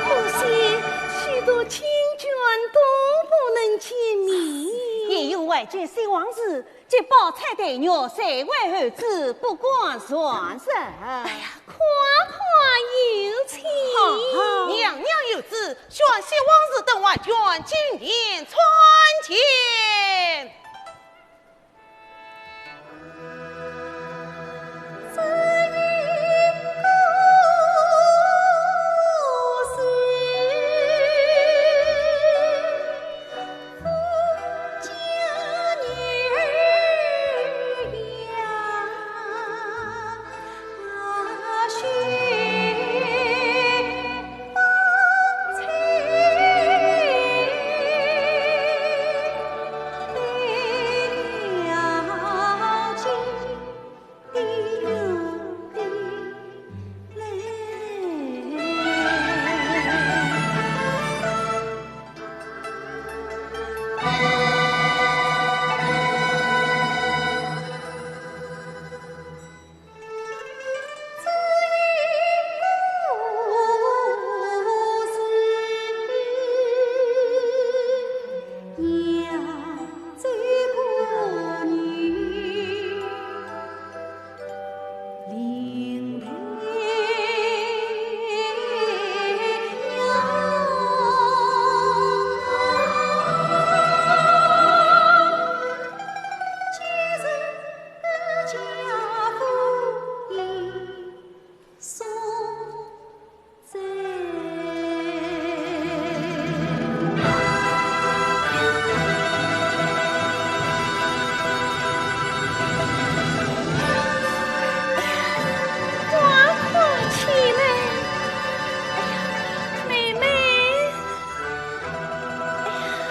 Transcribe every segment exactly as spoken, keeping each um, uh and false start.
可惜许多亲眷都不能见面。也有外间新王子接宝钗黛玉，谁为后主不敢传人。哎呀，快快有请。娘娘有旨，宣新王子等外眷进殿参见。快快起来！哎呀，妹妹，哎呀，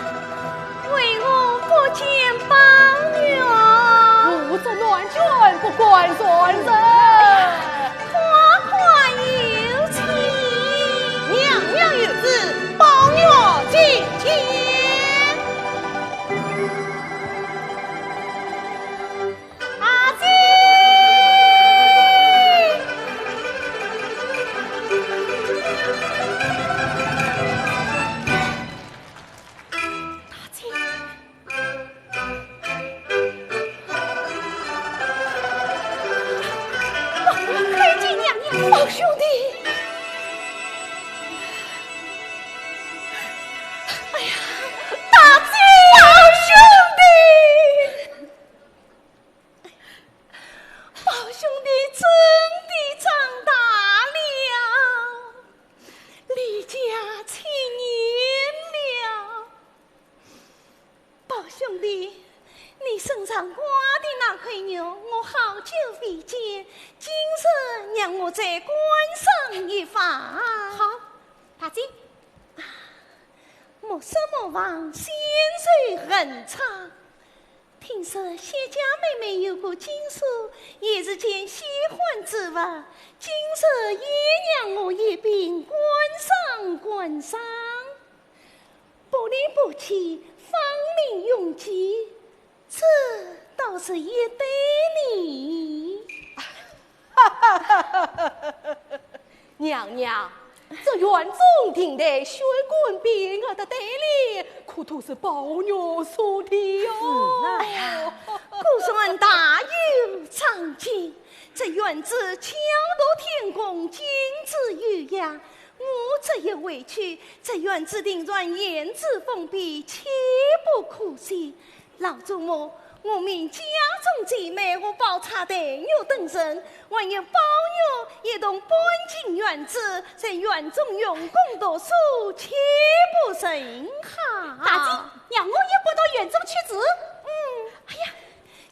为何不见宝玉？武则鸾眷不敢传人。快快有请。娘娘有旨，宝玉进见。 阿姐！大姐！快见娘娘！宝兄弟！哎呀，大姐！宝兄弟！ 宝兄弟真的长大了，离家七年了。宝兄弟，你身上挂的那块玉，我好久未见，今日让我再观赏一番。好，大姐。啊，莫失莫忘，仙寿恒昌。 听说谢家妹妹有个金锁，也是件稀罕之物，今日也让我一并观赏观赏。不离不弃，芳名永继，这倒是也对哩。娘娘，这院中亭台、軒馆匾额的对联，可都是宝玉所题哟。是啊。哎呀，古人大有长进，这院子巧夺天工，精致优雅。我这一回去，这院子定然胭脂凤笔，岂不可惜？ 老祖母，我命家中姐妹和宝钗、黛玉等人，还有宝玉一同搬进院子，在院中用功读书，岂不甚好？大姐，让我也搬到院中去住。嗯。哎呀，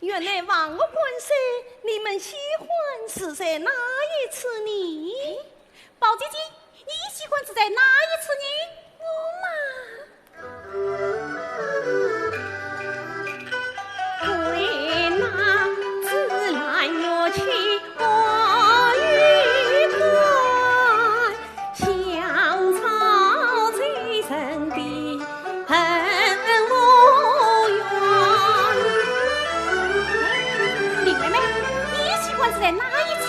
原来王爷官人，你们新婚是在哪一处呢？宝姐姐，你新婚是在哪一处呢？我嘛， 林妹妹，你新婚是在哪一处？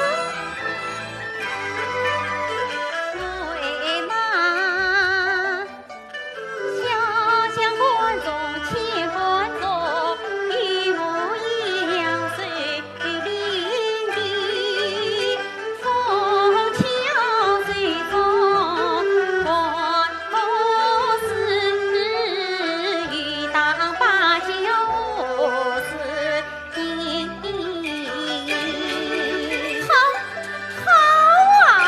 好，好啊！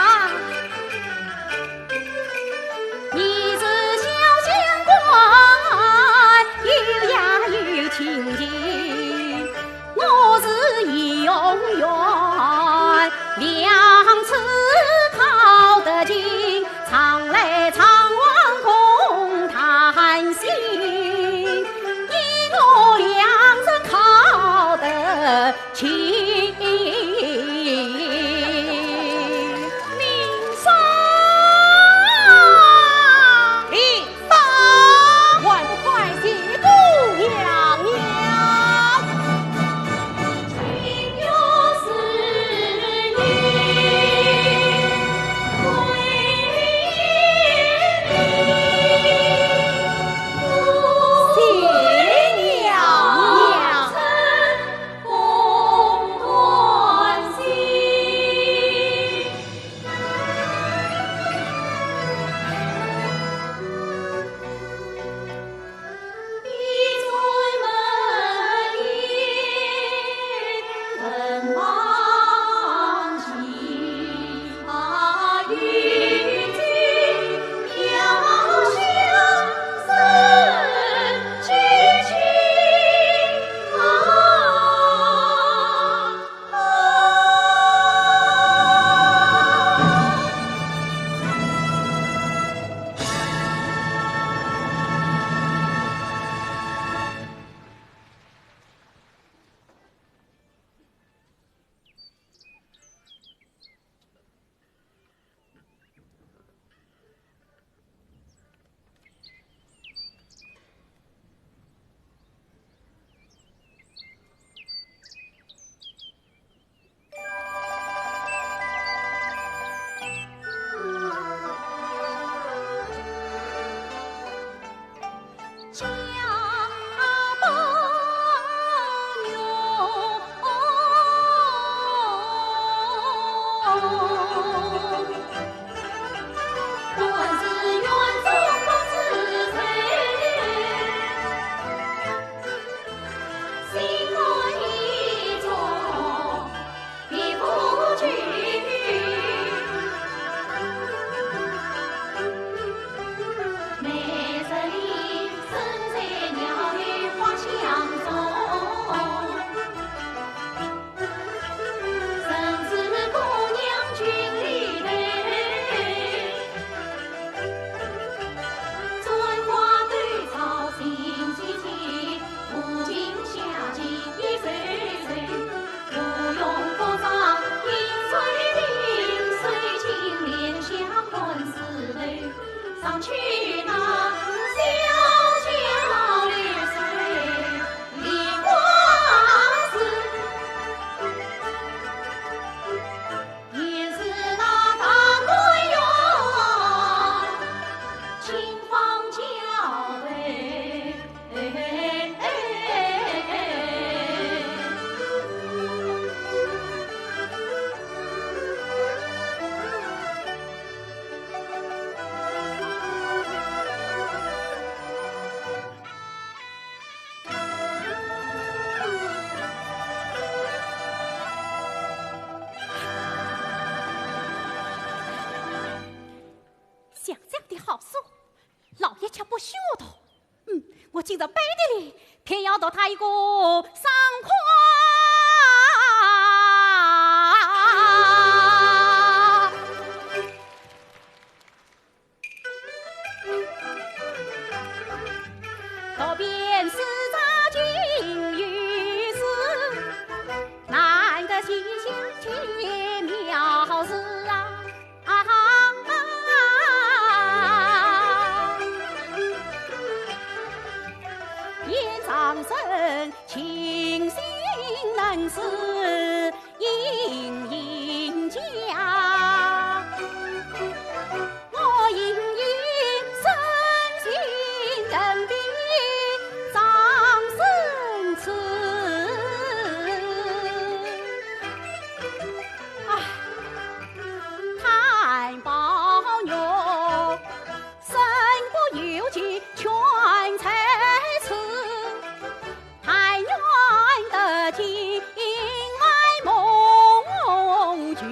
不许我读。嗯，我今朝背地里偏要读他一个爽快。读遍四书经与诗，难得西厢见妙事啊！ 啊，言上人清醒能是莺莺家，我莺莺生性能比张生痴。 啊，叹宝玉身不由己全在此，但愿得见外蒙拒，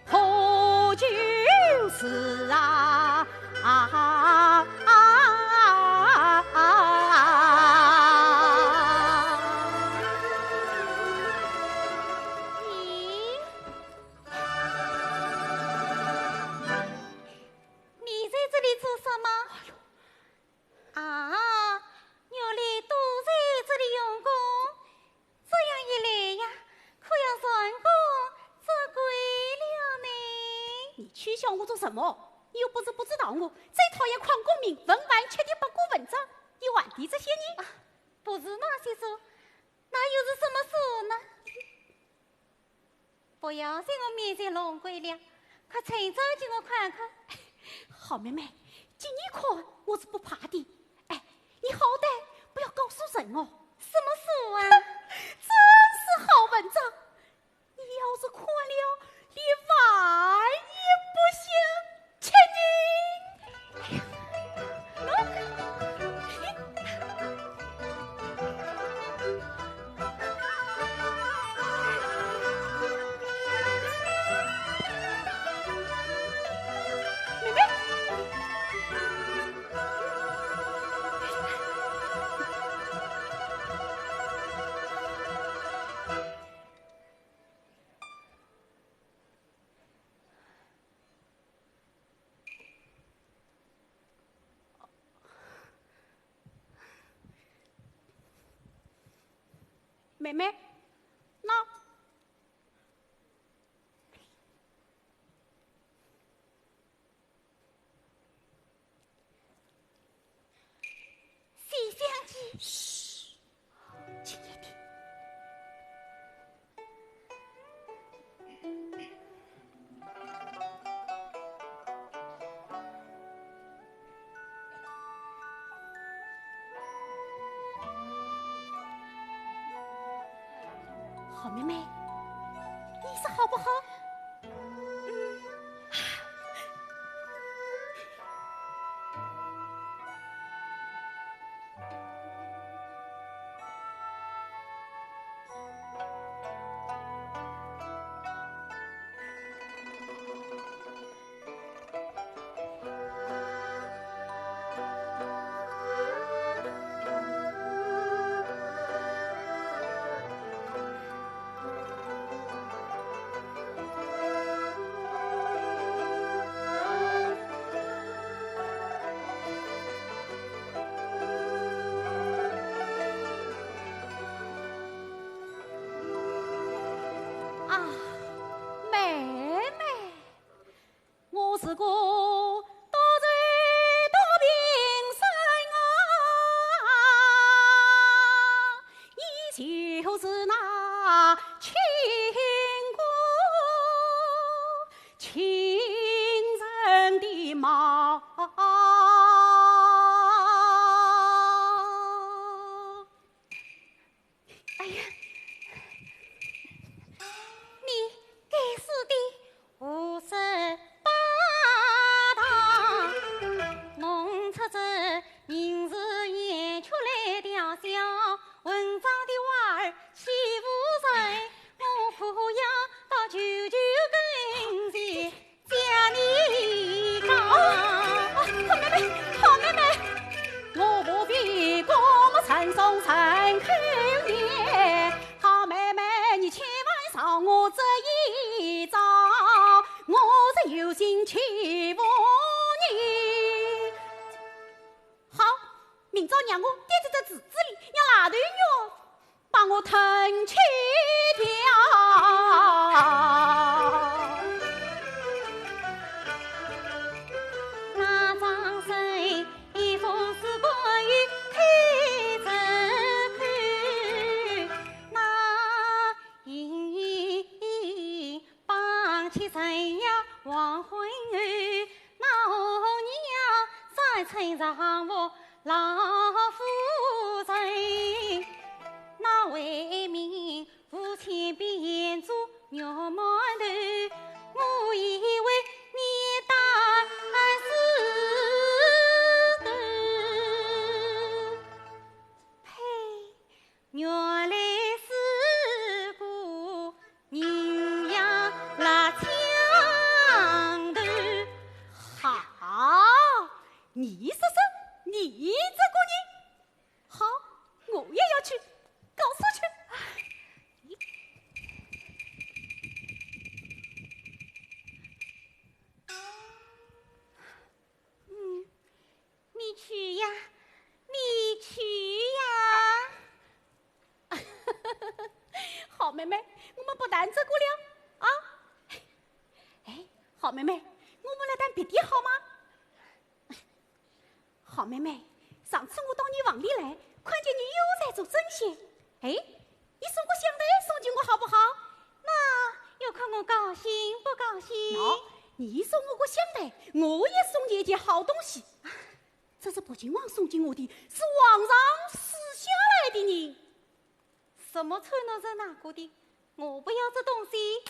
可就是啊，啊，啊，啊，啊。 咦，你在这里做什么？啊，原来都在这里用功，这样一来呀，可要全功折桂了呢。你取笑我做什么？你又不是不知道我最讨厌旷功名、文玩缺点八股文章。你还提这些呢？啊，不是那些书，那又是什么书呢？ 不要在我面前弄鬼了，快趁早给我看看。好妹妹，给你看我是不怕的。哎，你好歹不要告诉人哦。什么书啊？真是好文章，你要是看了，连饭也不想吃呢。 妹妹，喏。 西厢记。嘘，轻一点。好妹妹，你说好不好？ 啊，妹妹，我是个独子独贫生啊，你就是那清官清人的貌。 哎呀，你该死的胡说八道！弄出这名字也出来吊销文章的娃儿欺负人，我可要到舅舅跟前 将你告。哦，哦，好妹妹，好明朝让我跌在这池子里，让癞头鼋把我吞吃掉。那张生一封书关于开这口，那一 傍起晨阳黄昏后，那红娘三春丈夫老夫人，那为民无千变做肉馒头，我以为你打死的。呸！ 原来是个人呀，拉枪头。好，你说说，你这个人，好，我也要去告诉去。嗯， 你去呀，你去呀。好妹妹，我们不谈这个了啊。哎，好妹妹，我们来谈别的好吗？好妹妹，上次我到你房里来，看见你又在做针线。哎， 你送个香袋送给我好不好？那要看我高兴不高兴。喏，你送我个香袋，我也送你一件好东西。这是北静王送给我的，是皇上赐下来的呢。什么臭奴才拿过的？我不要这东西。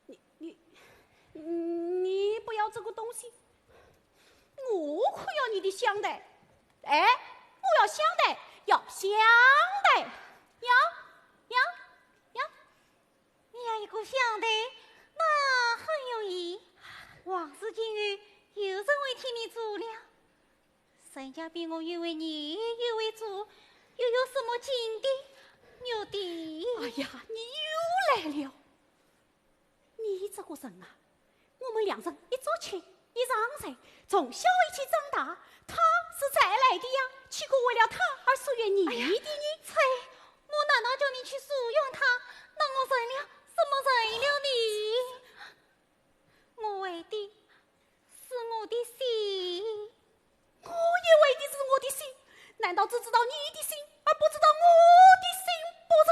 你，你，你不要这个东西，我可要你的香袋。哎，我要香袋，要香袋，要，要，要。你要一个香袋，那很容易。王事今后有人会替你做了。人家比我越会捏，越会做，又有什么金的、玉的？哎呀，你又来了。 你这个人啊，我们两人一桌吃，一床睡，从小一起长大，他是才来的呀，岂可为了他而疏远你的呢？哎呀，啐，我难道叫你去疏远他？那我成了什么人了呢？我为的是我的心。 我也为的是我的心，难道只知道你的心，而不知道我的心不成？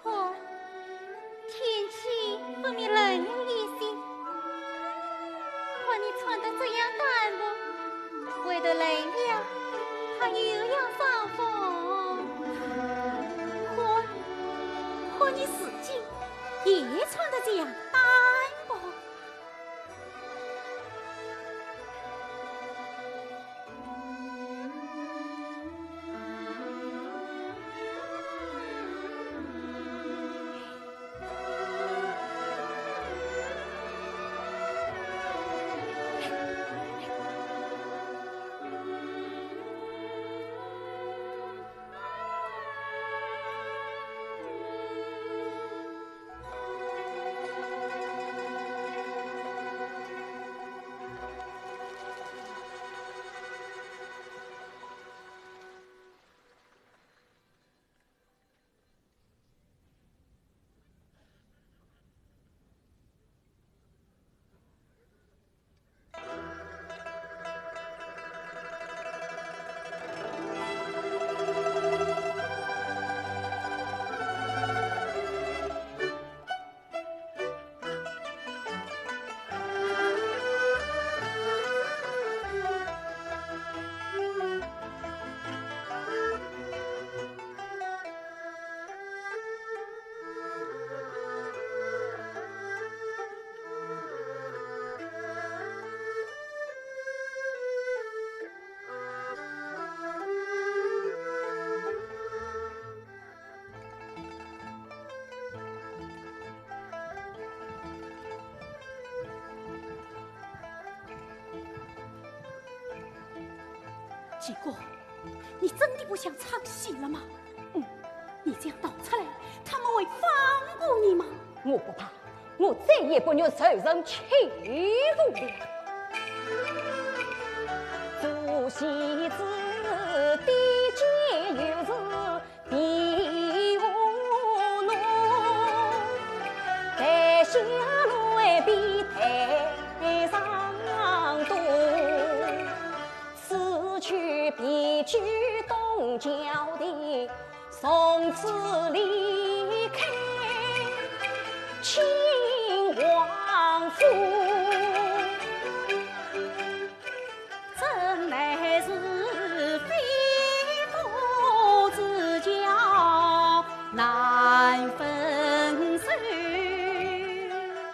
看，天气分明冷了一些，看你穿得这样单薄， 外头冷了，怕又要伤风。看，看你自己也穿得这样单薄。结果，你真的不想唱戏了吗？嗯，你这样逃出来，他们会放过你吗？我不怕，我再也不愿受人欺负了。做戏子的见有时比我弄，台下来比台上多。 此去必居东郊亭，从此离开秦王府。真乃是非福之交难分手。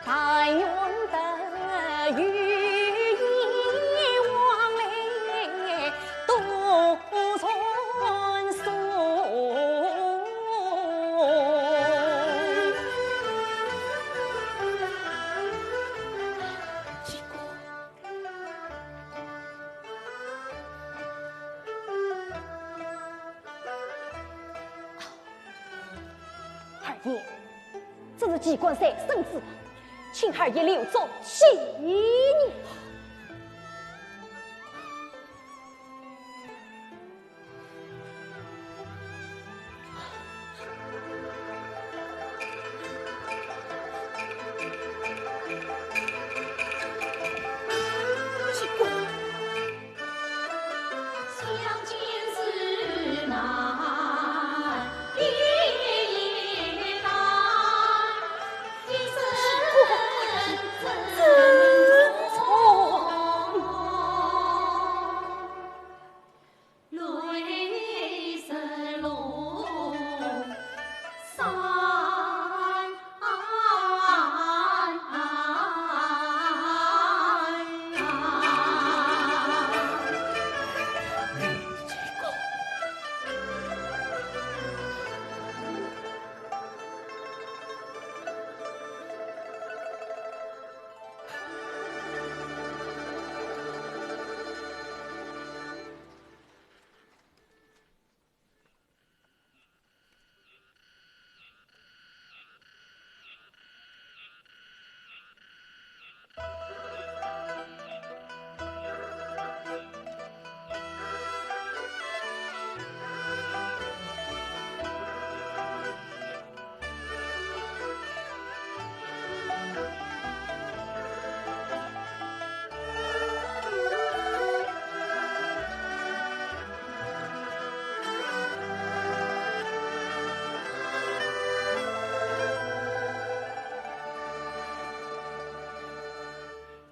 但愿得与你往来多传颂。二爷，这是机关扇圣旨，请二爷留作纪念。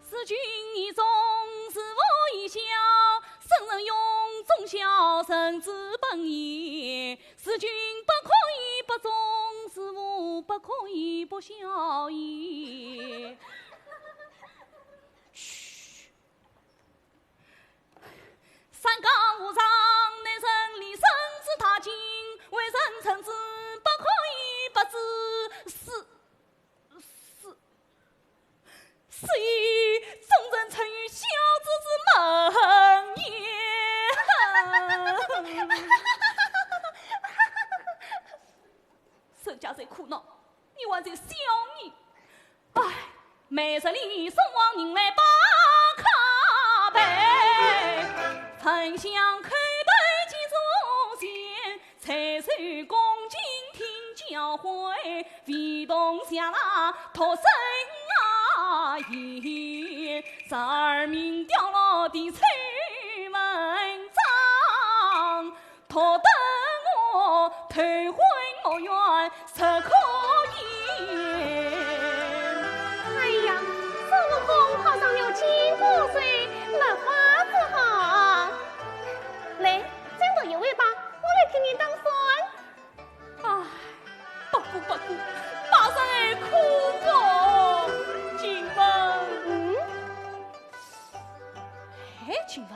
事君以忠，事父以孝，圣人永忠孝，圣之本也。事君不可以不忠，事父不可以不孝也。嘘。 三纲五常，乃人立身之大经，为人臣子，不可以不知。是，是，是以忠臣出于孝子之门也。 人家在苦恼，你还在笑呢。唉，每日里送往银来八卡杯，焚香叩头祭祖先，采收恭敬听教诲，唯独谢腊托生啊言，十二名雕龙的丑文章。 托得我头昏目眩，实可言。哎呀，孙悟空考上了金科举，没法子哈。来，再读一回吧，我来替你打算。唉，不过不过，大人可苦哦，晴雯。嗯？ 哎，晴雯，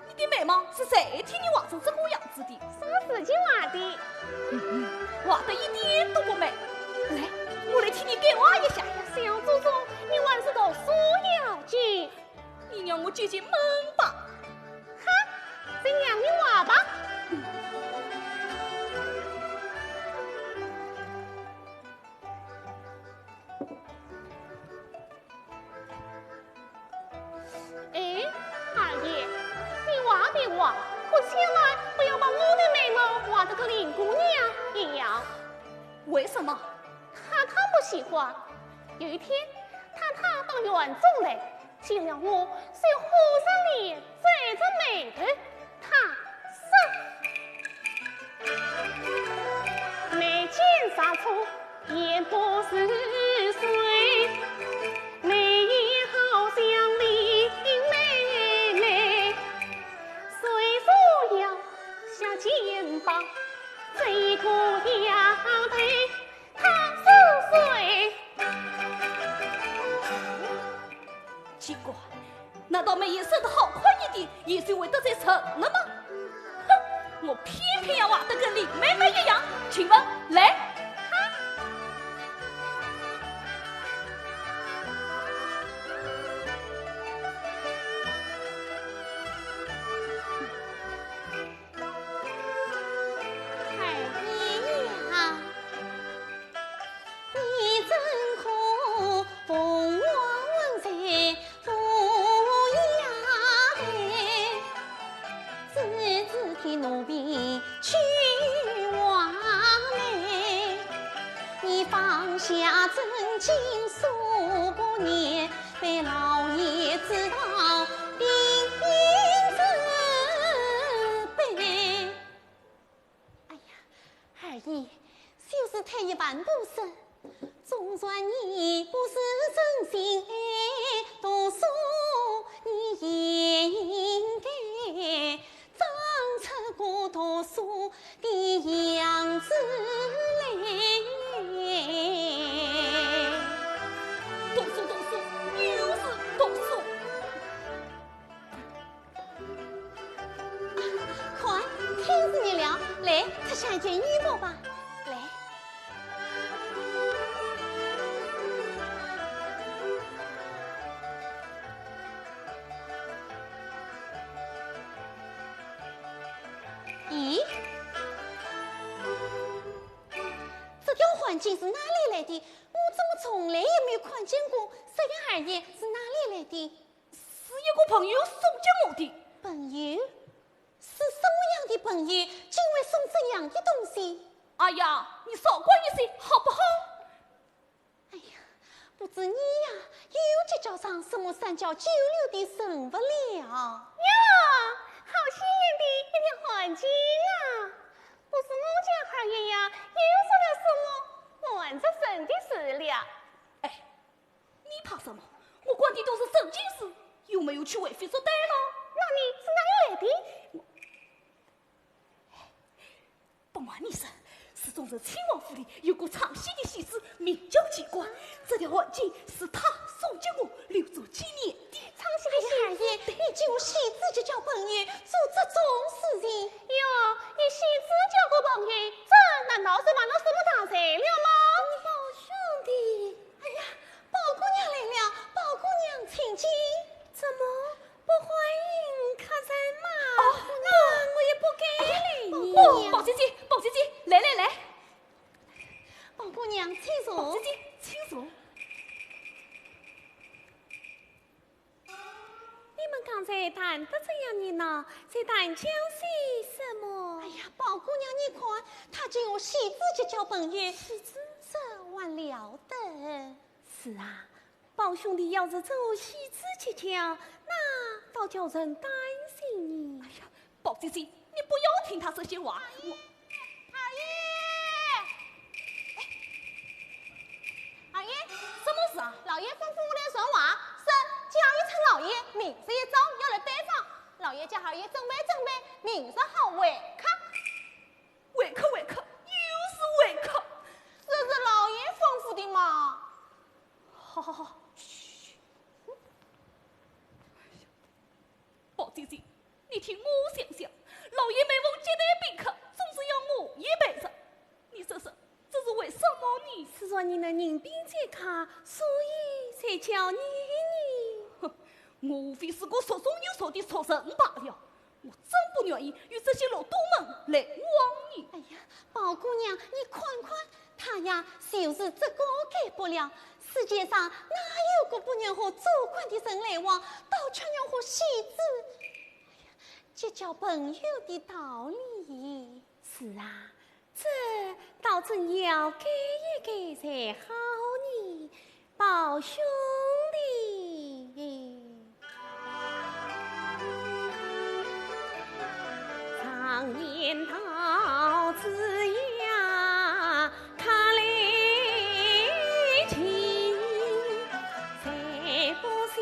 你的眉毛是谁替你画成这个样子的？是我自己画的。嗯，画得一点都不美。来，我来替你改画一下。小祖宗，你还是读书要紧。你让我解解闷吧。哈，这样话，可千万不要把我的眉毛画得跟林姑娘一样。为什么？太太不喜欢。有一天，太太到园中来，见了我，就虎着脸，皱着眉头。她说：眉间啥错，眼不识水，眉眼好像林妹妹。谁说要下贱吧，这个丫头她是谁？奇怪，难道眉眼生得好看一点，也就会得罪人了吗？哼，我偏偏要画得跟林妹妹一样。请问，来。二爷呀，你怎可奉我为父丫头，只知替奴婢去画眉。你放下正经数百年，被老爷知道定自卑。 哎呀，二爷，就是退一万步说，纵然你不是诚心爱读书，你也应该装出个读书的样子来。读书，读书，又是读书。 看，天是热了，来，脱下一件衣服吧。来。咦，这条汗巾是哪里来的？我怎么从来也没有看见过？这样二爷是哪里来的？ 是一个朋友送给我的。朋友？是什么样的朋友，竟会送这样的东西？哎呀，你少管一些，好不好？哎呀，不知你呀，又结交上什么三教九流的人物了。呀，好鲜艳的一条汗巾啊！不是我家二爷呀，又做了什么瞒着人的事了。哎， 你怕什么？我管的都是正经事，又没有去为非作歹呢。那你是哪里来的？我……不瞒你说，自从在亲王府里有个唱戏的戏子，名叫机关，这条汗巾是他送给我，留作纪念的。唱戏的戏子？哎呀，你竟与戏子结交朋友，做这种事情？哟，与戏子交个朋友，这难道是犯了什么大罪了吗？宝兄弟， 哎呀，宝姑娘来了，宝姑娘请进。怎么不欢迎客人吗？哦，那我也不该理你。哎呀，宝姑娘。哦，宝姐姐，宝姐姐，来来来。宝姑娘，请坐。宝姐姐，请坐。 你们刚才谈得这样热闹，在谈些什么？哎呀，宝姑娘，你看，他竟与戏子结交朋友。戏子？这还了得？是啊，宝兄弟要是真与戏子结交，那倒叫人担心呢。哎呀，宝姐姐，你不要听他这些话。我……二爷！哎，二爷！什么事啊？老爷吩咐我来传话，说叫一声老爷，明日一早要来拜访。老爷叫二爷准备准备，明日好会客。会客，会客，又是会客。这是老爷吩咐的嘛。好好好，嘘。 宝姐姐，你听我想想，老爷每逢接待宾客，总是要我也陪着。你说说，这是为什么呢？是说你那银锭欠下，所以才叫你呢。哼，我无非是个俗中有俗的俗人罢了，我真不愿意与这些禄蠹们来往呢。哎呀，宝姑娘，你看看， 他呀，就是这个改不了。世界上哪有个不愿和做官的人来往，倒却愿和戏子。哎呀，结交朋友的道理。是啊，这倒真要改一改才好呢，宝兄弟。常言道，子夏客来行，谁不向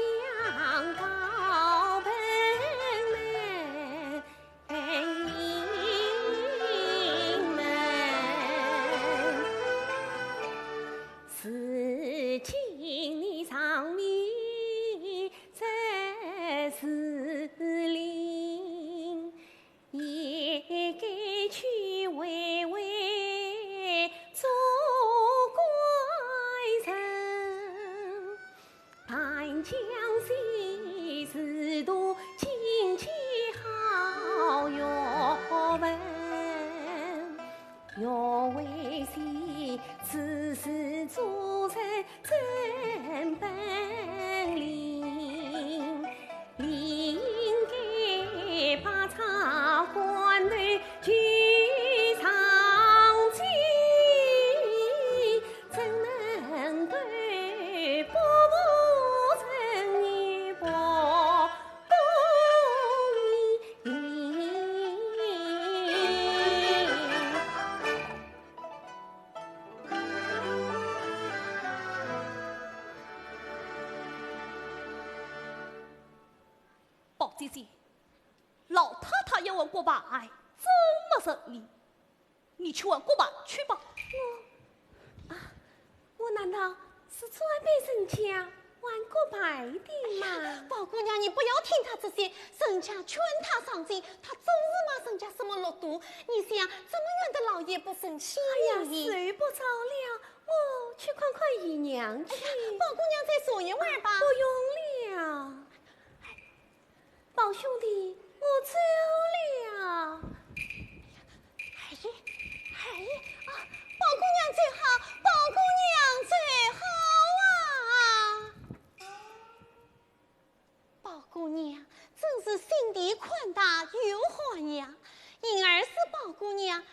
高朋门 宝姐姐，老太太要问郭牌，真没人理。 你去问郭牌去吧。我，啊，我难道是专陪人家玩郭牌的吗？宝姑娘，你不要听他这些，人家劝他上进，他总是骂人家什么禄蠹。你想，这么远的老爷不生气呢？哎呀，睡不着了，我去看看姨娘去。哎呀，宝姑娘再坐一会儿吧。不用了。 宝兄弟，我走了。二爷，二爷，啊，宝姑娘走好，宝姑娘走好啊！宝姑娘真是心地宽大又好呀，因儿是宝姑娘，要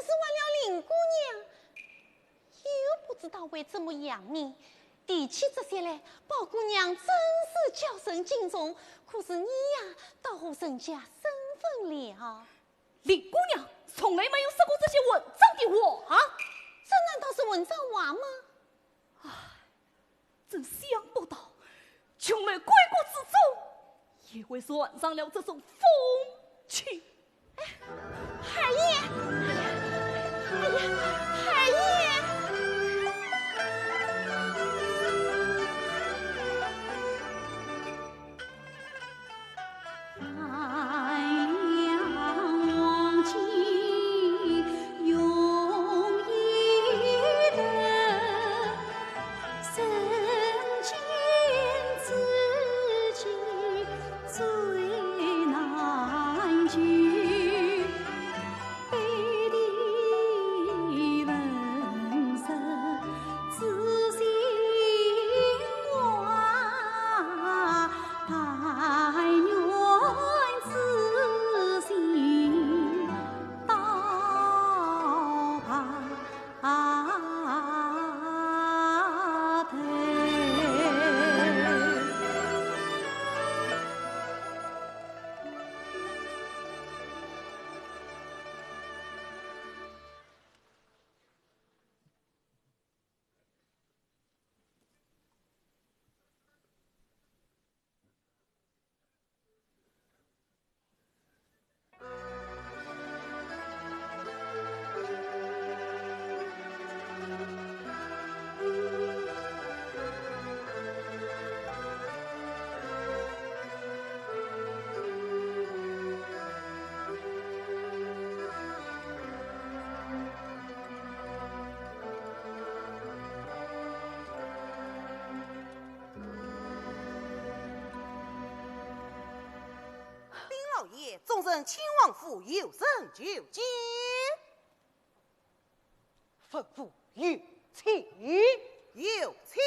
是换了林姑娘， 又不知道会怎么样呢。提起这些来，宝姑娘真是叫人敬重，可是你呀，倒和人家生分了。林姑娘从来没有说过这些文章的话。这难道是文章话吗？唉，真想不到，琼楼闺阁之中， 也会染上了这种风气。哎，二爷，哎呀，哎呀，二爷。禀老爷，众人请王府，有人求见。吩咐有请。有请。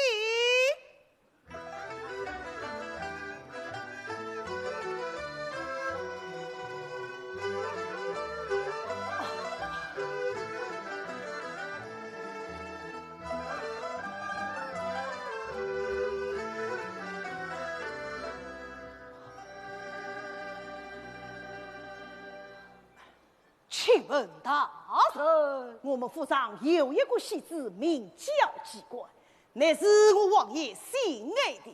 请问大人。我们府上有一个戏子，名叫季观，乃是我王爷心爱的。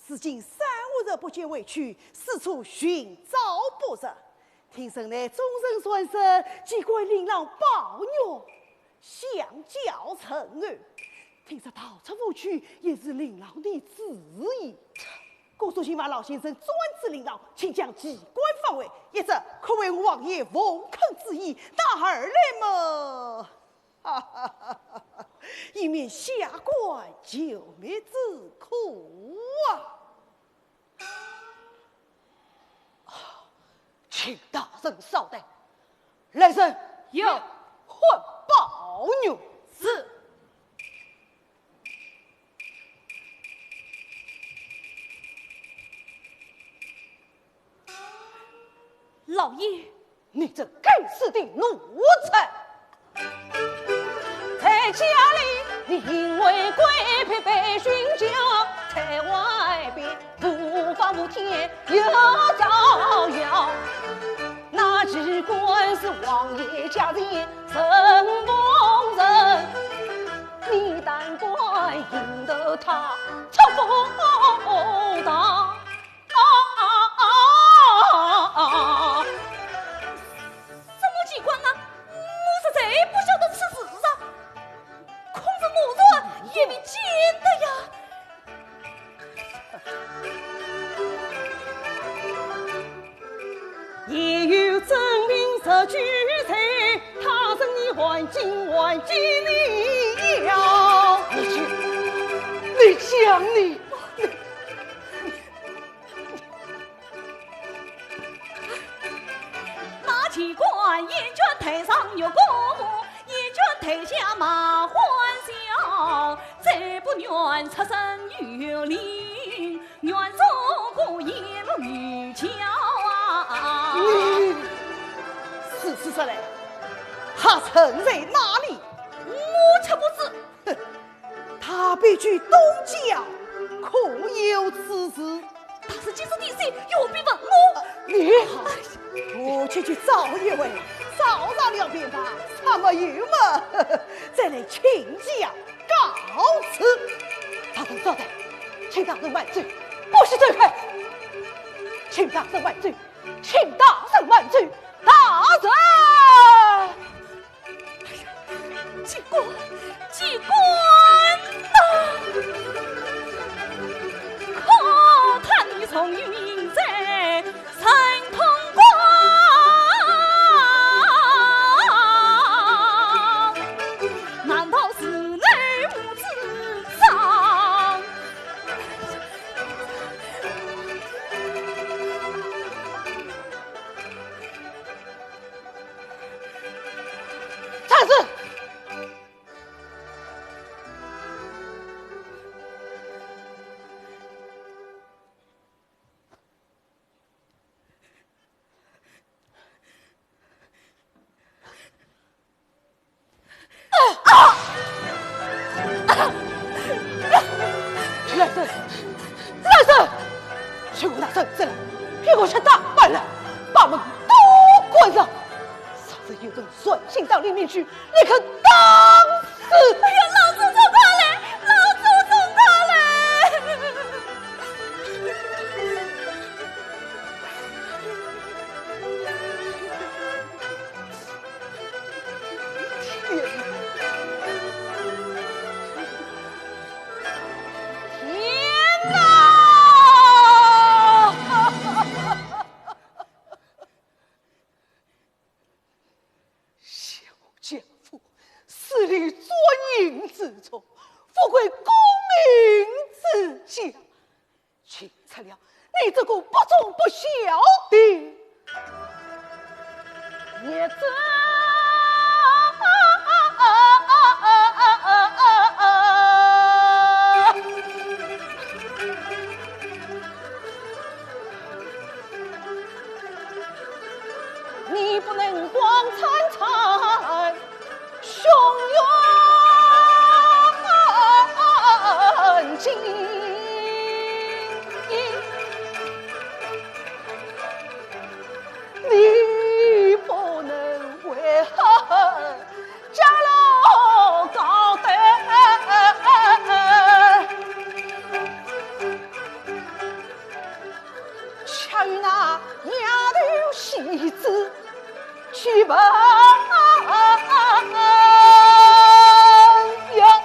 如今三五日不见回去，四处寻找不着。听说乃终身专设，季观令郎抱月，相教甚厚。听说逃出府去，也是令郎的主意。 故所请望老先生专治令郎，请将季观放回，一则可为王爷奉恳之意，那二来么，哈哈哈哈，以免下官救命之苦啊！啊，请大人稍待，来人，有，唤宝玉。是。 老爷，你这该死的奴才！在家里，你因为闺婢被训教，在外边无法无天又造谣。那季观是王爷家的承蒙人，你但敢引得他出府堂。 啊啊啊啊啊！什么季观啊？我实在不晓得此事啊，恐是某人也未见得呀。也有真凭实据在，他日你还敬还记你呀？你去，你讲你，你 那季观厌倦台上月光，厌倦台下卖欢笑，再不愿出身于林，愿做个一路渔樵啊。你此事说来，他人在哪里？我却不知。哼， 他避居东郊，可有此事？他是今日的谁，又不问我。你，我且去找一回，找着了便罢，若没有么，再来请教告辞。大人稍等，请大人慢走，不许走开。请大人慢走，请大人慢走，大人！ 季观，季观呐！可叹你终于命在神通关，难道是你无知障？ 站住！啊！啊！来人，来人！去拿绳子来，给我去打扮了，把门都关上。若是有人存心到里面去，你可当死！哎呀，老祖宗快来！老祖宗快来！ 天哪！小家父，死里钻营之中，富贵功名之家， 请出了你这个不忠不孝的孽子！你不能光惨惨 胸远近，你不能为与那丫头戏子去吧呀，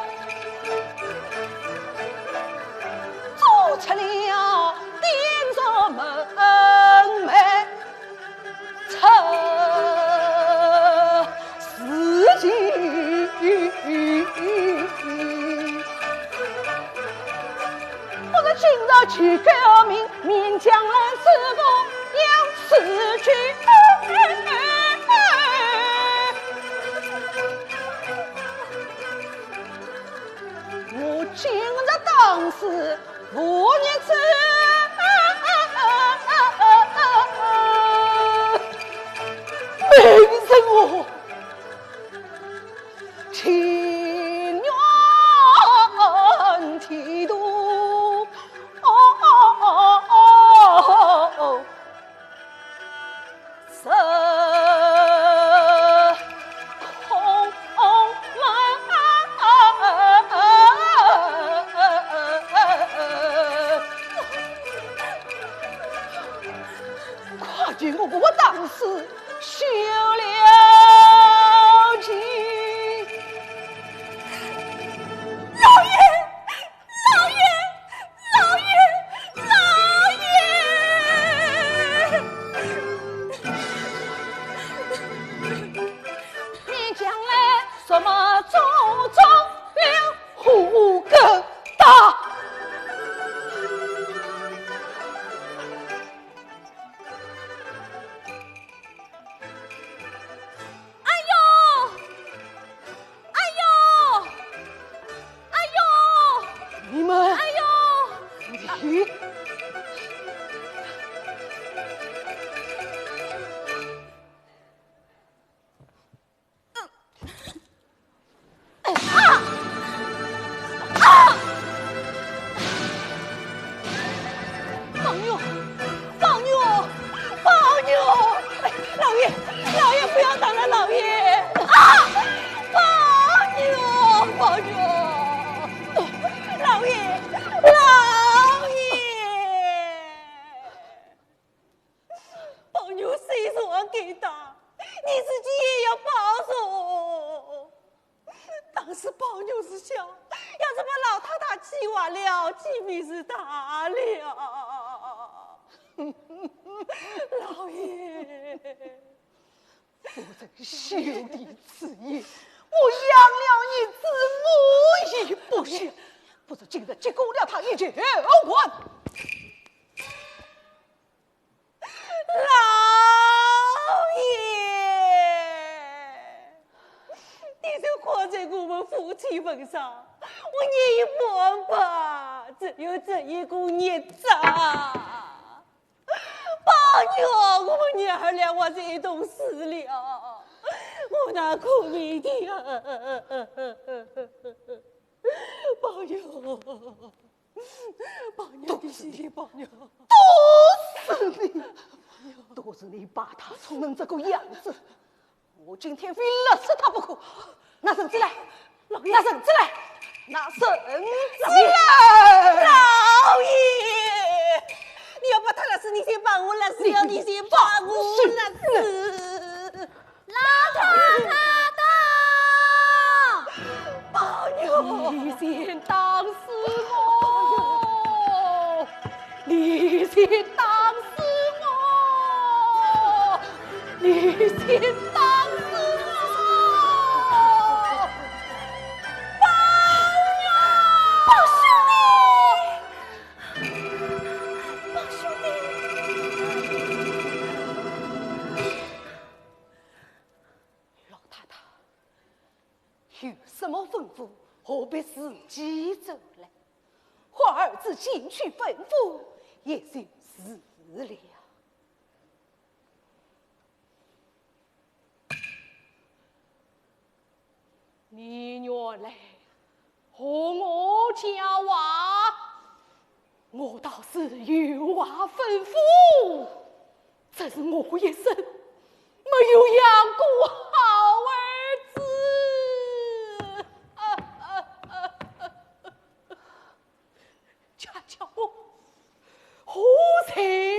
做出了点着门楣。 出事情。不是今朝去革命，明将来是否要死去？我今日当是 无日子，命人哦，情愿剃度。快点，我我当时休了情。老爷， 老爷，老爷，老爷！你将来什么祖宗留后个大？ 哎呦！哎呦！哎呦！你们，哎呦！你，宝玉，宝玉，宝玉！哎，老爷，老爷，不要打了，老爷！啊！宝玉，宝玉！老爷，老爷！ 宝玉虽然该打，你自己也要保重。当时宝玉是想，要是把老太太气坏了，岂非是大了？老爷，我这个休的此言，我养了你子，我也不孝，不如今日结果了他一绝后患。 老爷，你就看在我们夫妻份上，我也有办法，只有这一个孽障。宝玉，我们娘儿俩活在一同死了，我那苦命的儿。宝玉。 宝玉，毒死你，宝玉，毒死你！毒死你，把他宠成这个样子，我今天非勒死他不可！拿绳子来，老爷，拿绳子来，拿绳子来！老爷，你要把他勒死，你先把我勒死，你要你先把我勒死。 老太太到！宝玉！你先打死我！你先打死我！你先打死我！宝玉！宝兄弟！宝兄弟！ 老太太，有什么吩咐，何必自己走来？唤儿子前去吩咐，也就是了。你原来 和我讲话，我倒是有话吩咐，只是我一生没有养过好儿子。 恰巧我和谁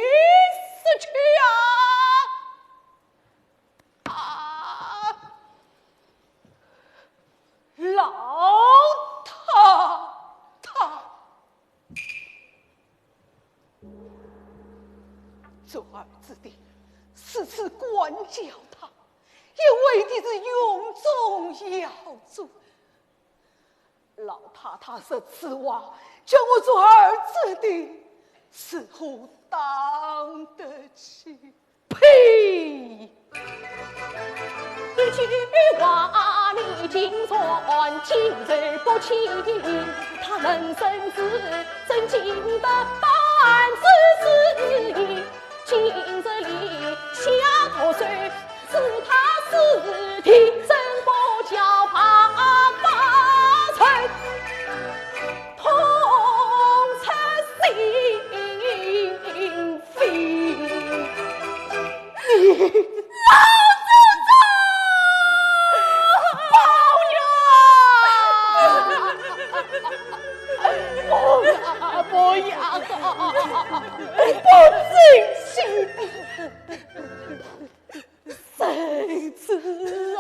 做儿子的时时管教他，也为的是永宗耀祖。老太太说此话，叫我做儿子的，是何当得起？呸！一句话你竟然竟然不起，他人生自尊经得半世纪，今日里下毒手，是他是的，真不叫怕怕人。 痛彻心扉。老祖宗！宝玉啊！不要，不要，不准去！ 谁知啊？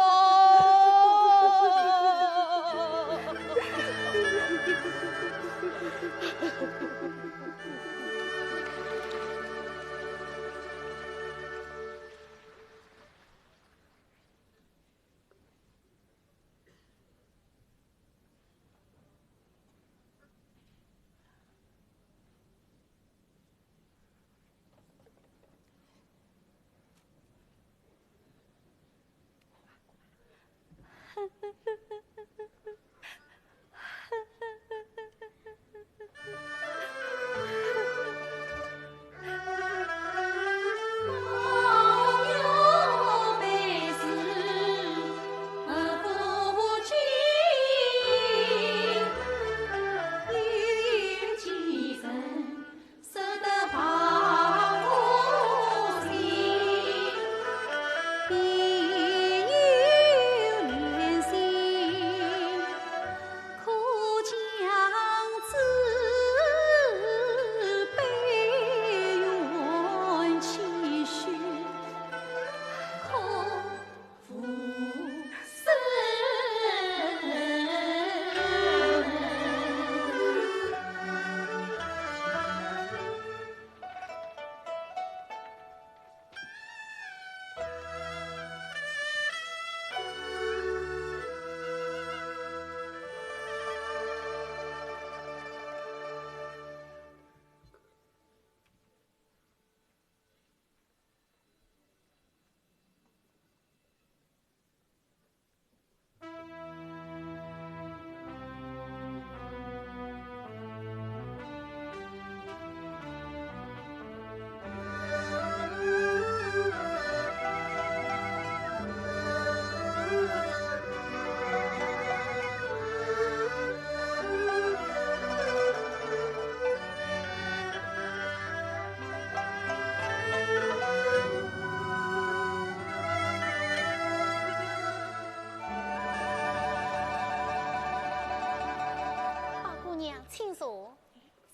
宝姑娘，请坐。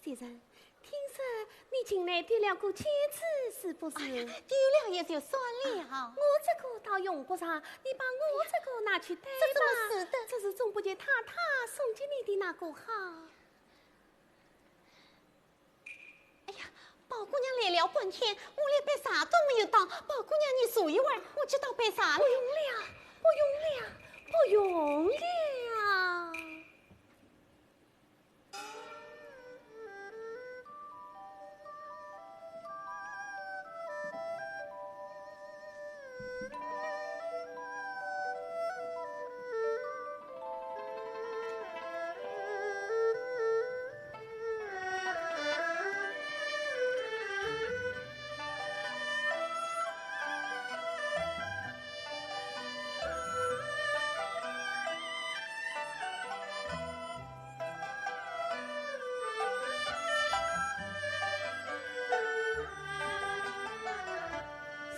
袭人，听说你近来跌了个尖子，是不是？哎呀，跌了也就算了。啊，我这个倒用不着，你把我这个拿去戴吧。这怎么使得？这是总不及太太送给你的那个好。哎呀，宝姑娘来了半天，我连杯茶都没有倒。宝姑娘，你坐一会儿，我去倒杯茶来。不用了，不用了，不用了。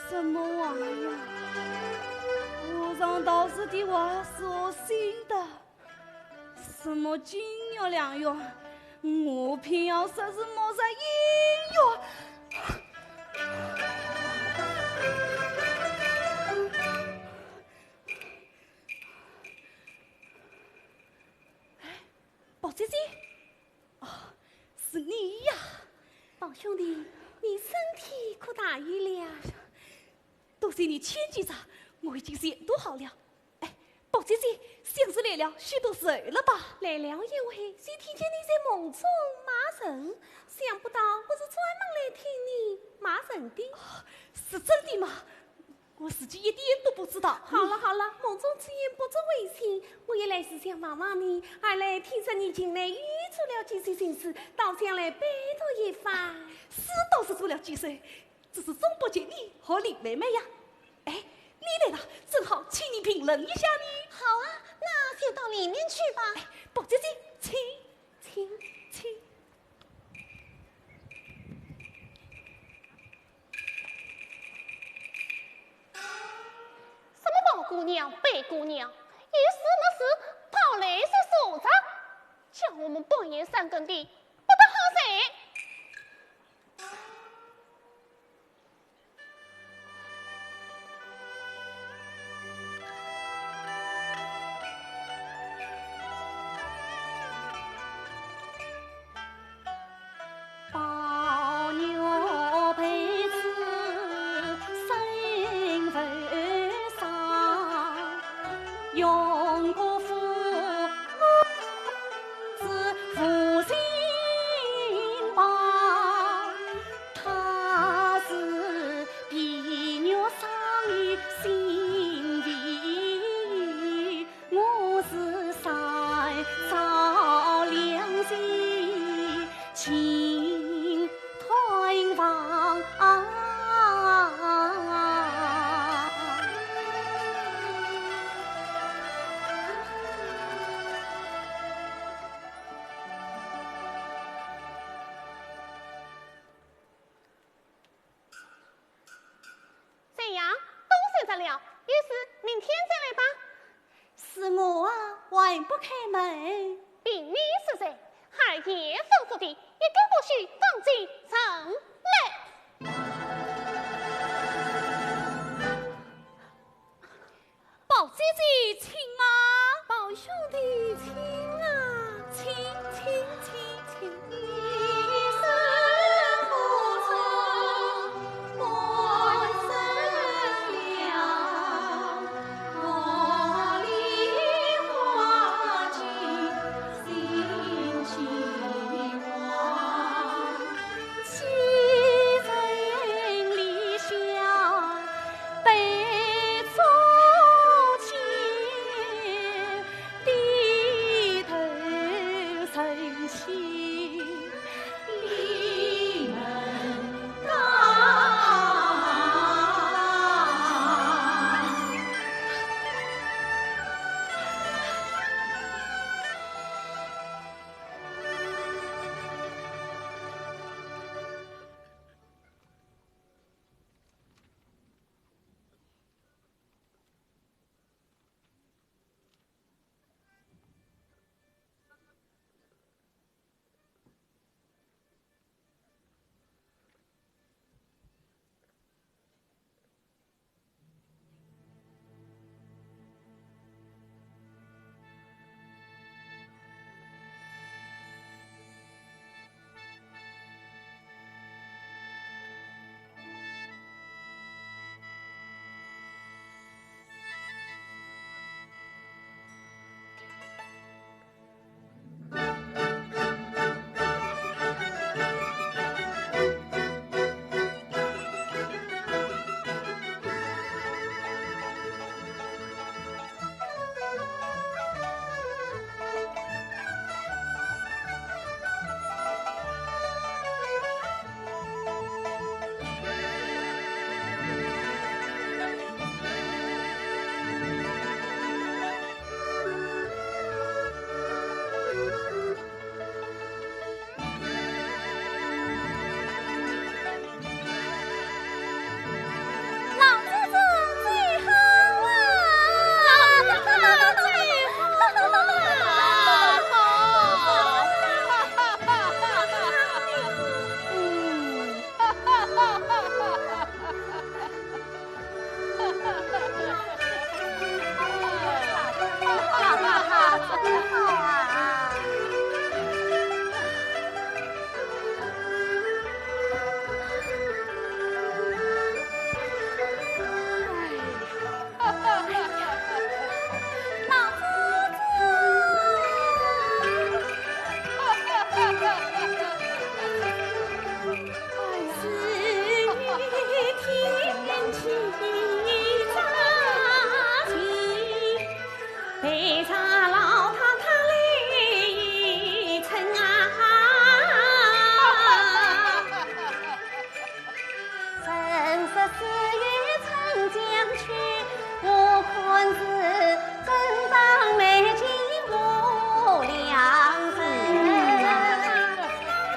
什么话呀？和尚道士的话是我信的。什么金玉良缘，我偏要说是莫说姻缘。 哎，宝姐姐，哦，是你呀。宝兄弟，你身体可当？哪有了？多谢你牵记着，我已经全都好了。哎，宝姐姐，想是来了许多事儿了吧？来了一回，就听见你在梦中骂人，想不到不是专门来听你骂人的。是真的吗？我自己一点都不知道。好了好了，梦中之言不足为信，我也来是想望望你，二来听说你近来又做了几首新诗，倒想来拜读一番。诗倒是做了几首，只是总不及你和林妹妹呀。哎，你来了，正好请你评论一下呢。好啊，那就到里面去吧。哎，宝姐姐，请，请，请。什么宝姑娘、白姑娘，有事没事跑来说说着，叫我们半夜三更的，不得好哉。怎样，都睡着了？有事明天再来吧。是我啊，还不开门。凭你是谁，二爷吩咐的，一个不许放进城来。宝姐姐，请啊。宝兄弟，请啊。请，请，请，请。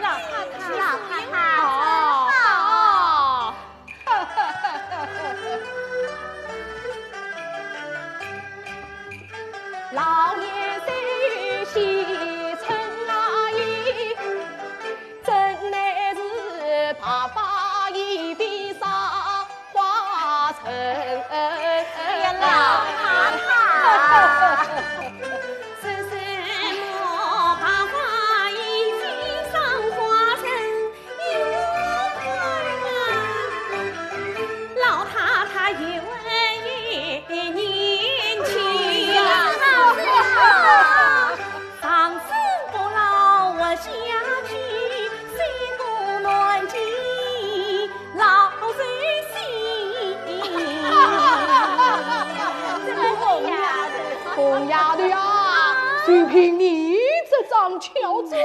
老太太，老太太，哦。哎呀，老太太。凤丫头呀，就凭你这张巧嘴。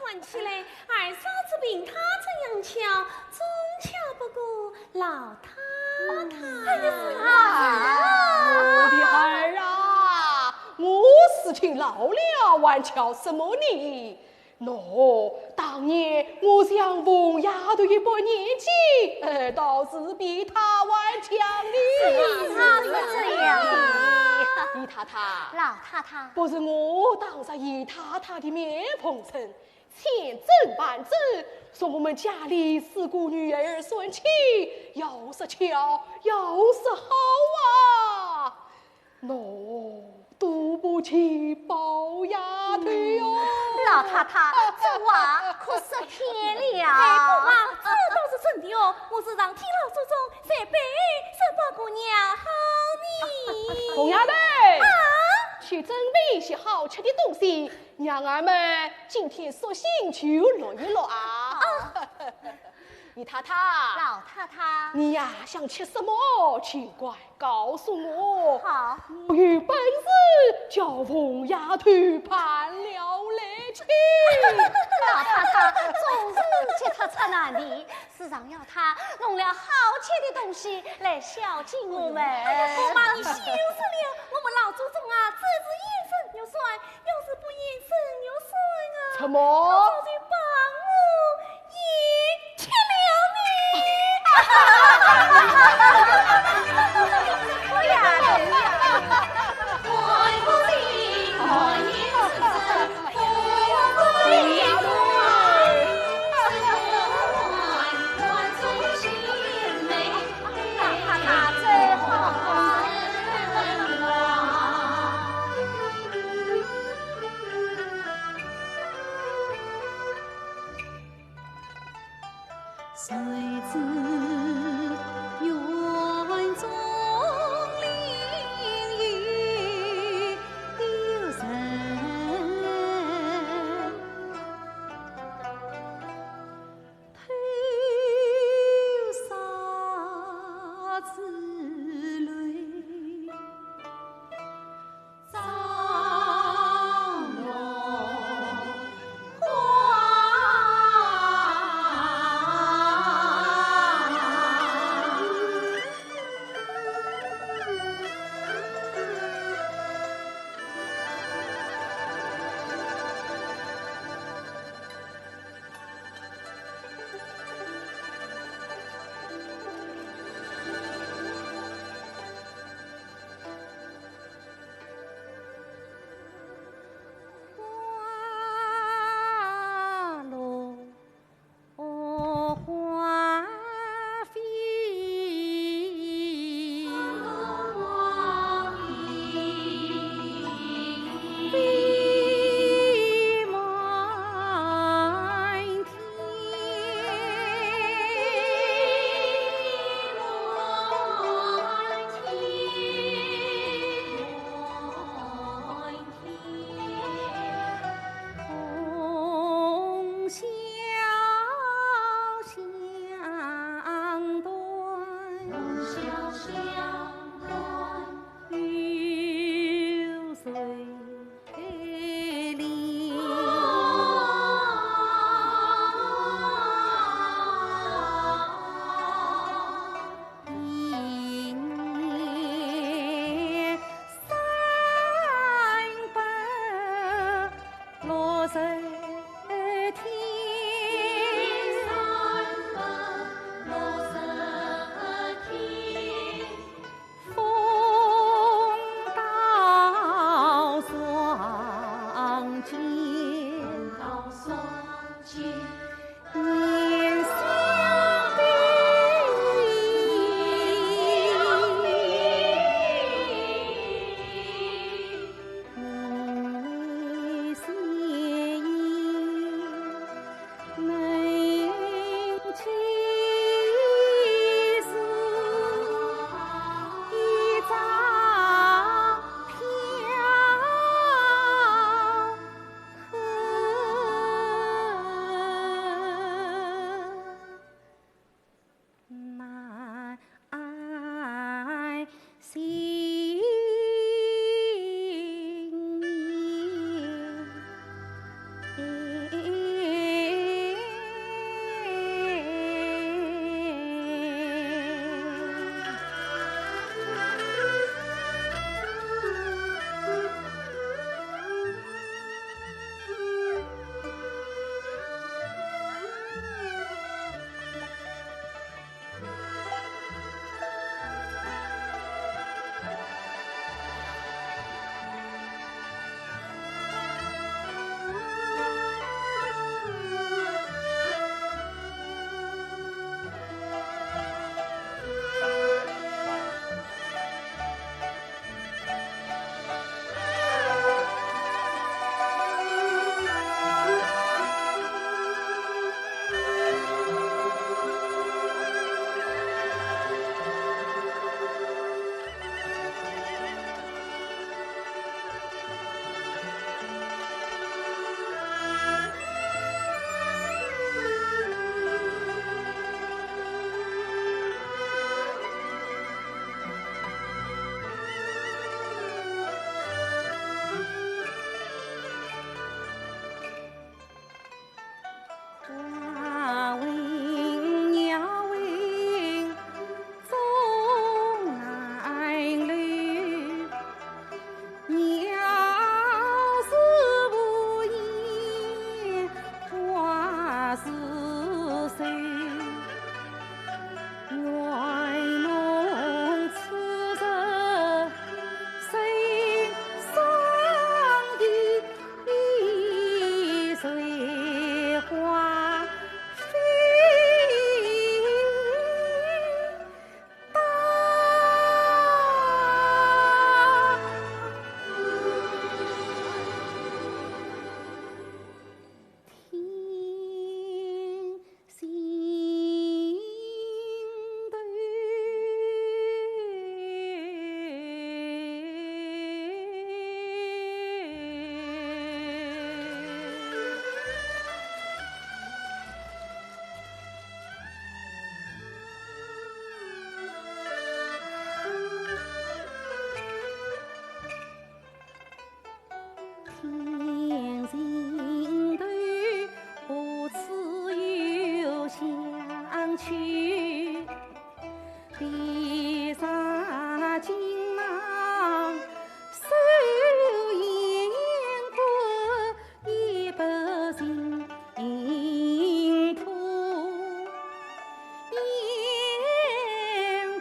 看起来二嫂子凭她这样巧，总巧不过老太太。哎呀，是啊。我的儿啊，我如今老了，还巧什么呢？喏，当年我像凤丫头一般年纪，呃，倒是比她还强呢。是啊，是这样的。姨太太，老太太。不是我打着姨太太的面奉承，千真万真，说我们家里四个女儿算起，要说巧，要说好啊。 喏，对不起宝丫头哟。老太太，这话可说偏了。哎，不啊，这倒是真的哦。我是常替老祖宗在背这八个年好呢。凤丫头，啊？去准备一些好吃的东西，让俺们今天索性就乐一乐啊。啊。 姨太太，老太太，你呀，想吃什么，尽管告诉我。好。我有本事叫凤丫头搬了来吃。老太太，总是急出出难题，是常要她弄了好吃的东西来孝敬我们。哎呀，姑妈，你休说了，我们老祖宗啊，这是言神玉算， 要是不言神玉算啊，怎么？他早就把我也吃了呢。去，闭上睛啊，手眼骨已不行，破眼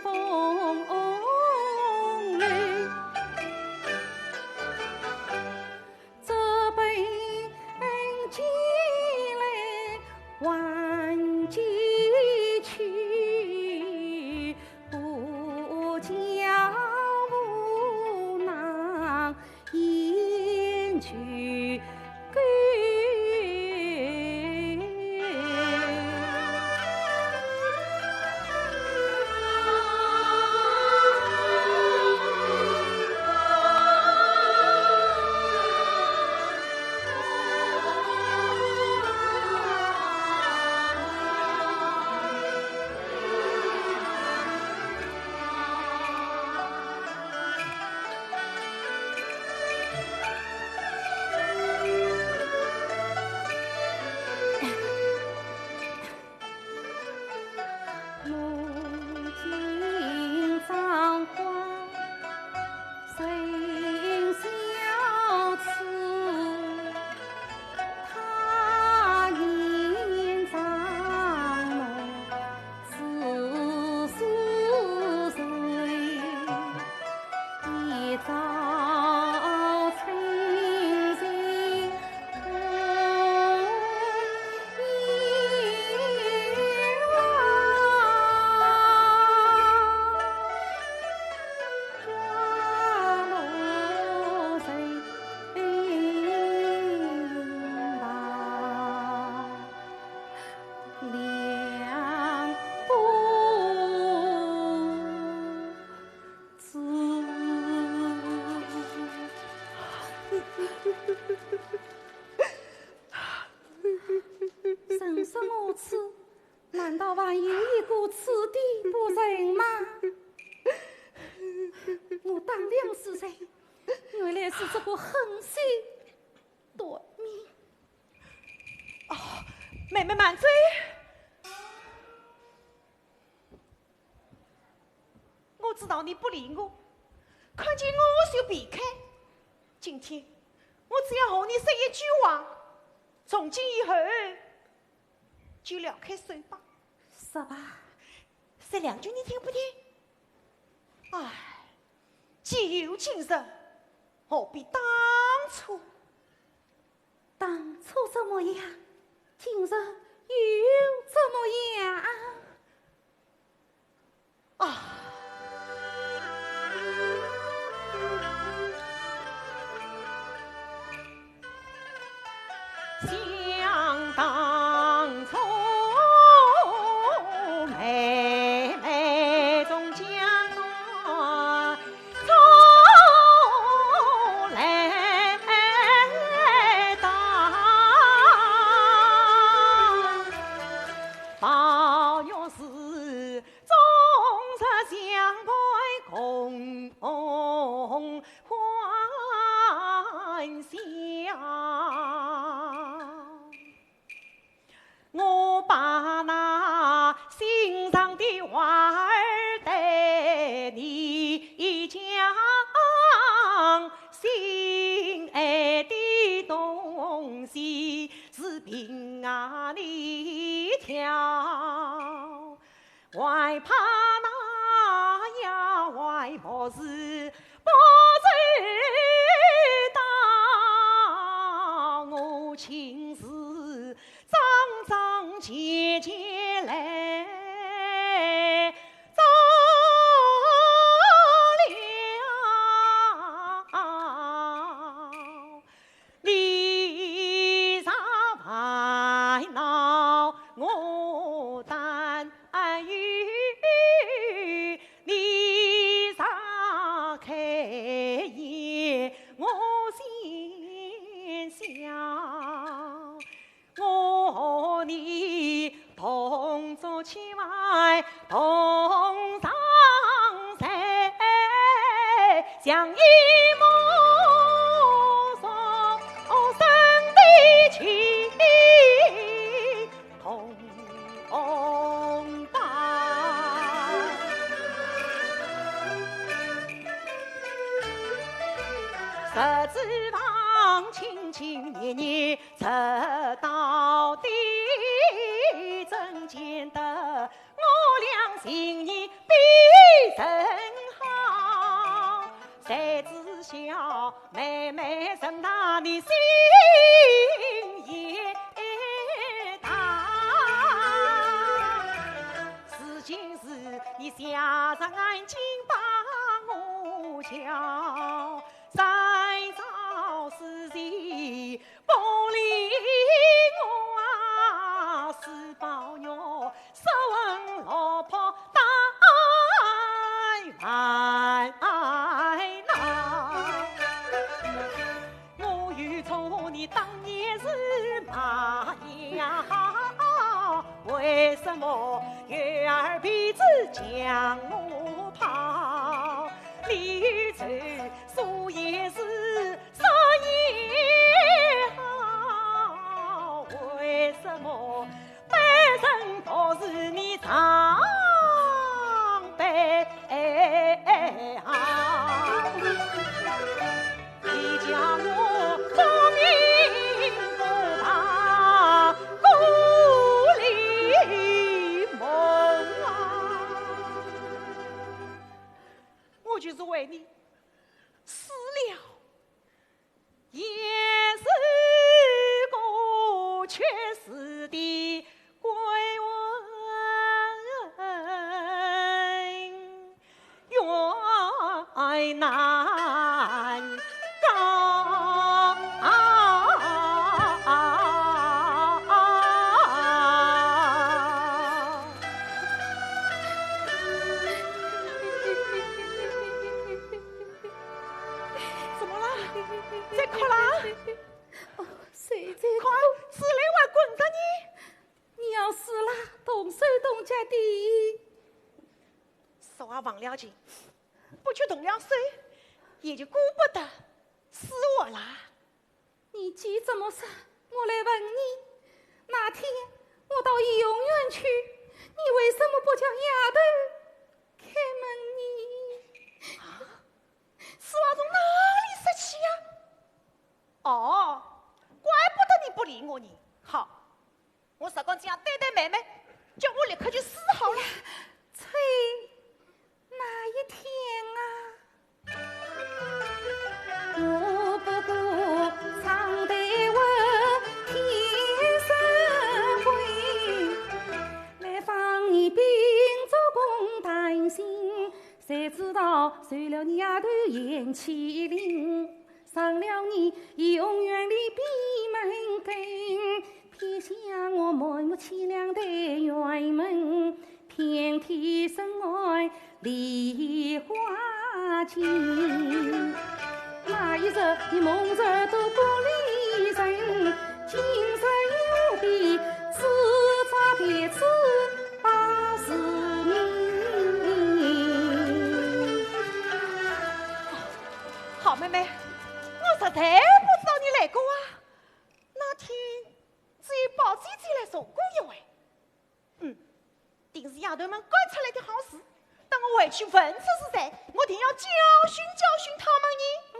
风流。 这般起来还继续，不叫无能言去归。 母亲葬花人小痴，她年长梦自是谁？一朝春心 人生无处，难道还有一个此地不成吗？我当良是谁，原来是这个狠心短命。哦，妹妹慢走。 我知道你不理我，看见我就避开。今天我只要和你说一句话，从今以后就撩开手吧。说吧。说两句你听不听？唉，既有今日，何必当初？当初怎么样？今日又怎么样？ 啊。想当初，妹妹从江南走来到，抱月寺 终日相伴共欢笑。我把那心上的话儿对你讲，心爱的东西是凭啊你挑。 还怕那丫鬟不是不知道，我亲自桩桩件件来做了。 你若烦恼，我担忧；你若开颜，我先笑。我和你同坐窗外，同上睡，相依目送，生死去，同十指房，亲亲热热，直到底，怎见得我俩情谊比人好？谁知晓妹妹成大，你心也大。如今是你下山，赶紧把我叫，再找时机 不理我啊，是宝玉失魂落魄，带来闹。我又错，你当年是那样好，为什么月儿皮子将我抛？离愁树叶是 说也好，为什么半生不是你常备好？你叫我不明不白，故里梦啊。我就是为你死了 也是过去世的鬼魂，怨难告。怎么了？在哭啦？哦，谁在哭？快，死人还滚着呢！你要死啦，动手动脚的。说话忘了情，不去动了手，也就顾不得死活啦。 你既这么说，我来问你，那天我到怡红院去，你为什么不叫丫头开门呢？啊，此话从哪里说起呀？哦，怪不得你不理我呢。好， 我实梗这样对待妹妹，叫我立刻就死好了。哎呀，啐，哪一天啊？我不过唱得稳，天生贵，来访你并做公担心，谁知道受了你丫头贤妻令， 上了你怡红院里闭门羹，撇下我满目凄凉的院门，遍体身外梨花尽。那一日你蒙着都不理人，今日又比自家别子把事明。 好妹妹，我实在不知道你来过啊。那天只有宝姐姐来送过一回。嗯，定是丫头们赶出来的好事。等我回去问出是谁，我定要教训教训他们呢。嗯，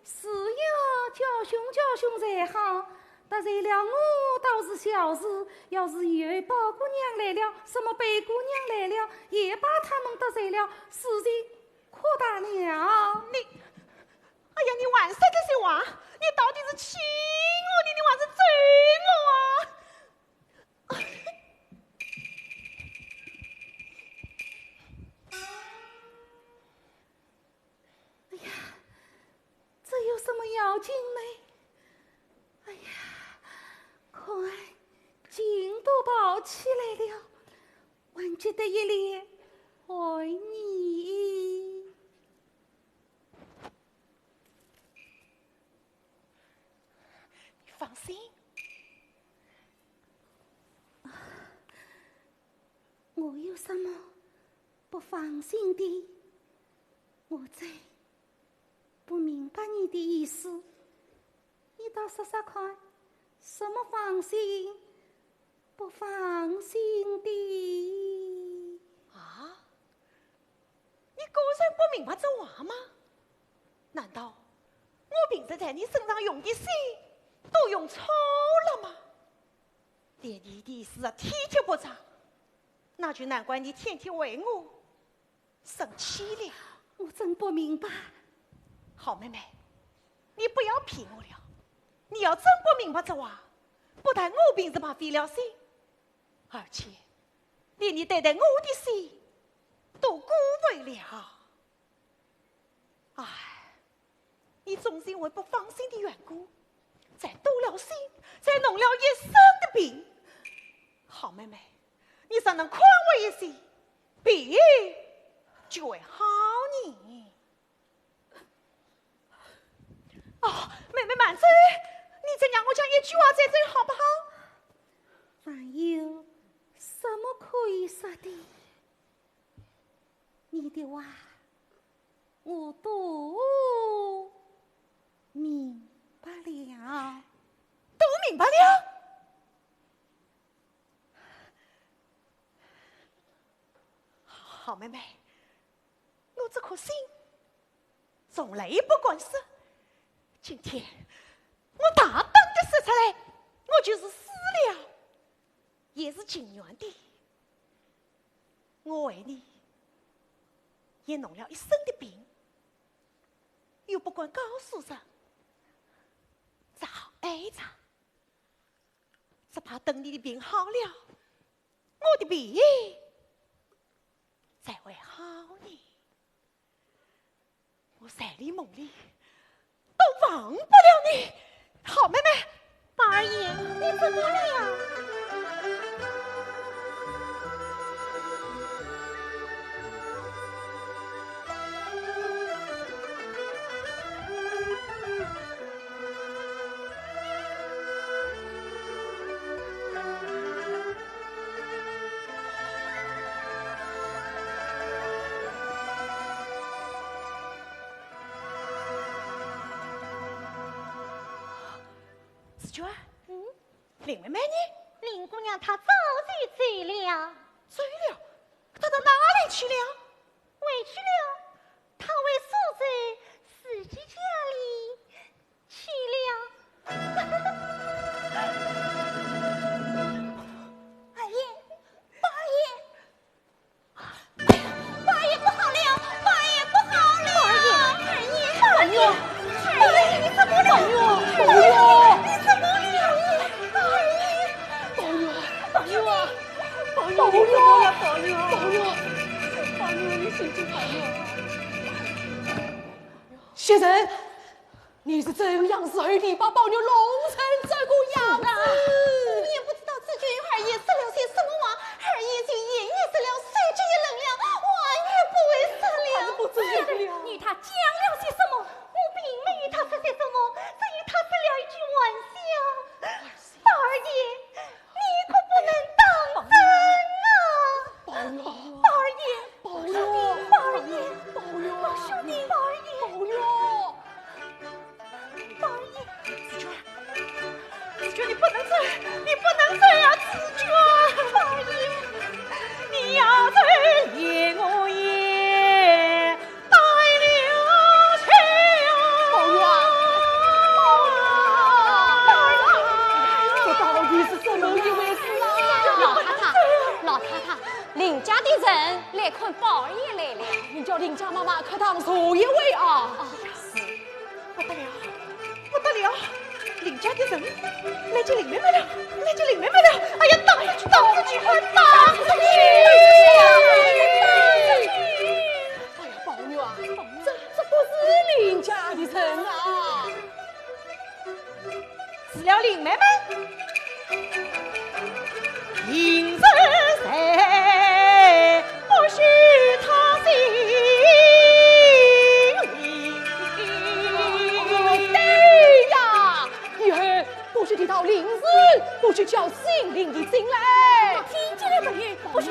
是要教训教训才好。得罪了我倒是小事，要是以后宝姑娘来了，什么贝姑娘来了，也把他们得罪了，事情 可大了。你，哎呀，你还说这些话，你到底是气我呢，你还是咒我啊？哎呀，这有什么要紧呢？哎呀，看，劲都跑起来了。 还急得一脸寒意。你放心。我有什么不放心的？我真不明白你的意思。 你倒说说看，什么放心不放心的？啊？你果然不明白这话吗？难道我平时在你身上用的心都用错了吗？连你的事啊，体贴不着，那就难怪你天天为我生气了。我真不明白。好妹妹，你不要骗我了。你要真不明白这话，不但我平时白费了心，而且连你对待我的心都辜负了。唉，你总是因为不放心的缘故，才多了心，才弄了一身的病。好妹妹，你若能宽慰一些，病就会好呢。哦，妹妹慢走，你再让我讲一句话再走好不好？还有什么可以说的？你的话我都明白了。都明白了？好妹妹，我这颗心从来也不敢说，今天我大胆的说出来，我就是死了，也是情愿的。我为你也弄了一身的病，又不敢告诉人，只好挨着，只怕等你的病好了，我的病才会好呢。我在你梦里都忘不了你，好妹妹。宝二爷，你怎么了？紫鹃，嗯？林妹妹呢？林姑娘她早就走了。走了？她到哪里去了？回去了，她回苏州自己家里去了。二爷，宝二爷，宝二爷不好了，宝二爷不好了！宝二爷，二爷，宝二爷，宝二爷，你怎么了？宝二爷，宝二爷，你怎么了？宝二爷，宝二爷，宝二爷，宝二爷，你怎么了？宝二爷，宝二爷，宝二爷，你醒醒，宝二爷。 袭人，你是怎样时候地把宝玉弄成这个样子？你也不知道紫鹃与二爷说了些什么话，二爷就眼也直了，手就一冷了，我也不会说了。还是不知道了。与他讲了些什么？我并没与他说些什么，只与他说了一句玩笑。宝二爷，你可不能当真啊！宝玉，宝二爷，宝玉，宝二爷，宝玉，宝兄弟，宝二爷，宝玉。 宝二爷，紫鹃，紫鹃，你不能走，你不能走呀，紫鹃！宝二爷，你要走，连我也带了去呀！宝玉啊，宝玉啊，这到底是怎么一回事啊？老太太，老太太，林家的人来看宝二爷来了。你叫林家妈妈客堂坐一会啊。哦，是。 不得了，不得了！林家的人来接林妹妹了，来接林妹妹了！哎呀，打出去，打出去，快打出去！哎呀，宝玉啊，这，这不是林家的人啊！ 除了林妹妹，平日谁不许他姓林？对呀，以后不许提到林氏，不许叫姓林的进来。听见了没有？不许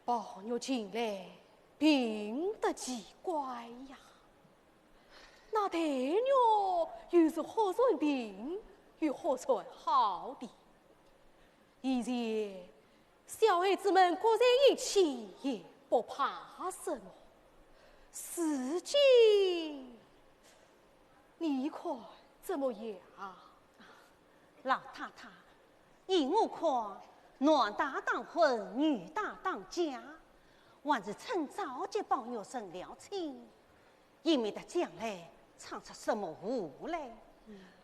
宝玉近来病得奇怪呀，那黛玉又是好转病，又好转好的。以前小孩子们各在一起也不怕什么，如今你看怎么样？老太太，依我看，男大当婚，女大当嫁，还是趁早给宝玉成了亲，以免得将来闯出什么祸来，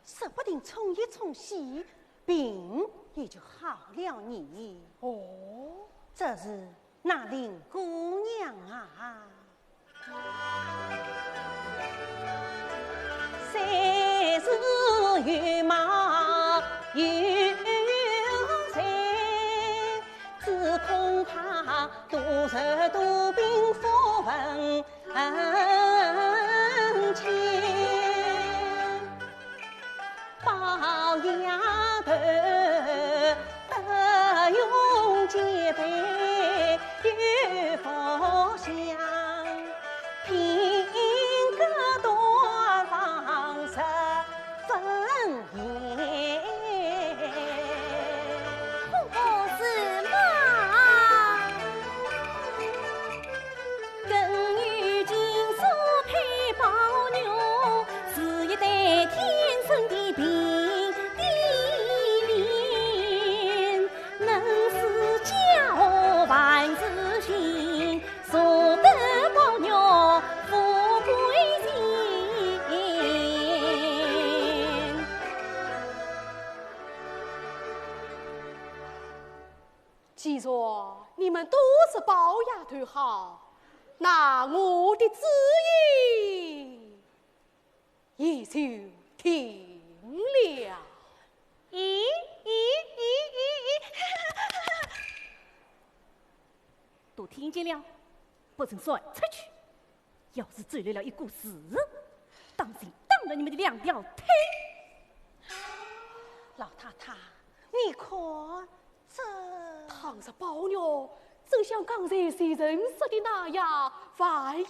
说不定冲一冲喜，病也就好了呢。哦，这是 那林姑娘啊。虽是有貌有才，只恐怕多愁多病不问 恩情。宝丫头，不用戒备，有福相，品格端方十分 红红是吗？更有金锁配宝玉，是一对天生的并蒂莲，能使家和万事兴。 坐得宝玉富贵人。既然你们都说宝丫头好，那我的主意 也就定了。咦，咦，咦，咦，咦。都听见了，不准传出去。要是走漏了一个字，当心打断你们的两条腿。老太太，你看， 这，倘若宝玉真像刚才袭人说的那样，万一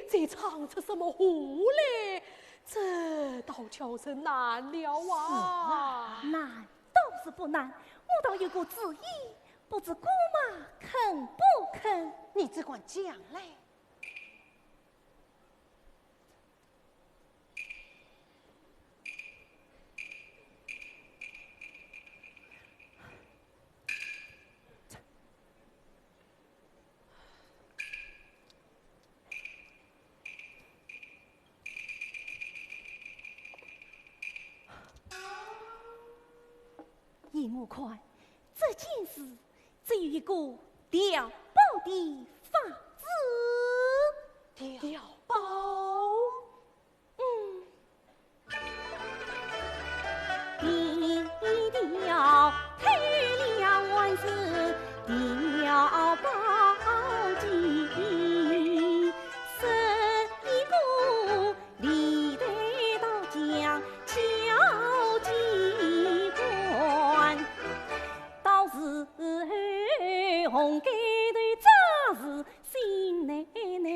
再闯出什么祸来，这倒叫人难了啊！是啊，难倒是不难，我倒有个主意，不知姑妈肯不肯？你只管讲来。 依我看，这件事只有一个调包的法子。调包？嗯。 你调配了还是调包的？是一个历代刀匠敲机关，到时候红盖头扎是 新奶奶，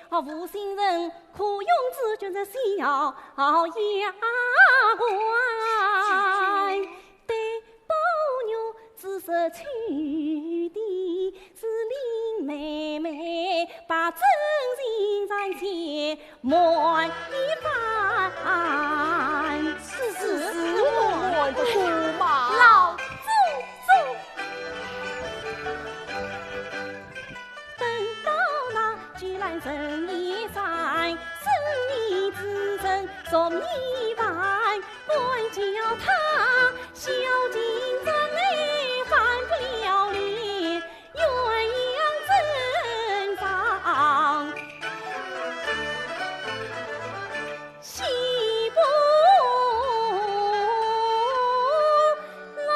哦，无心人可用之，就是小丫鬟。对宝玉只是छोटी，是林妹妹，把真情暂且 瞒一瞒。是是是，我们的姑妈。老祖宗。等到那巨兰深夜山，生意之人逐一番，管教她孝敬上来，翻不了脸。 鸳鸯枕上，喜不来。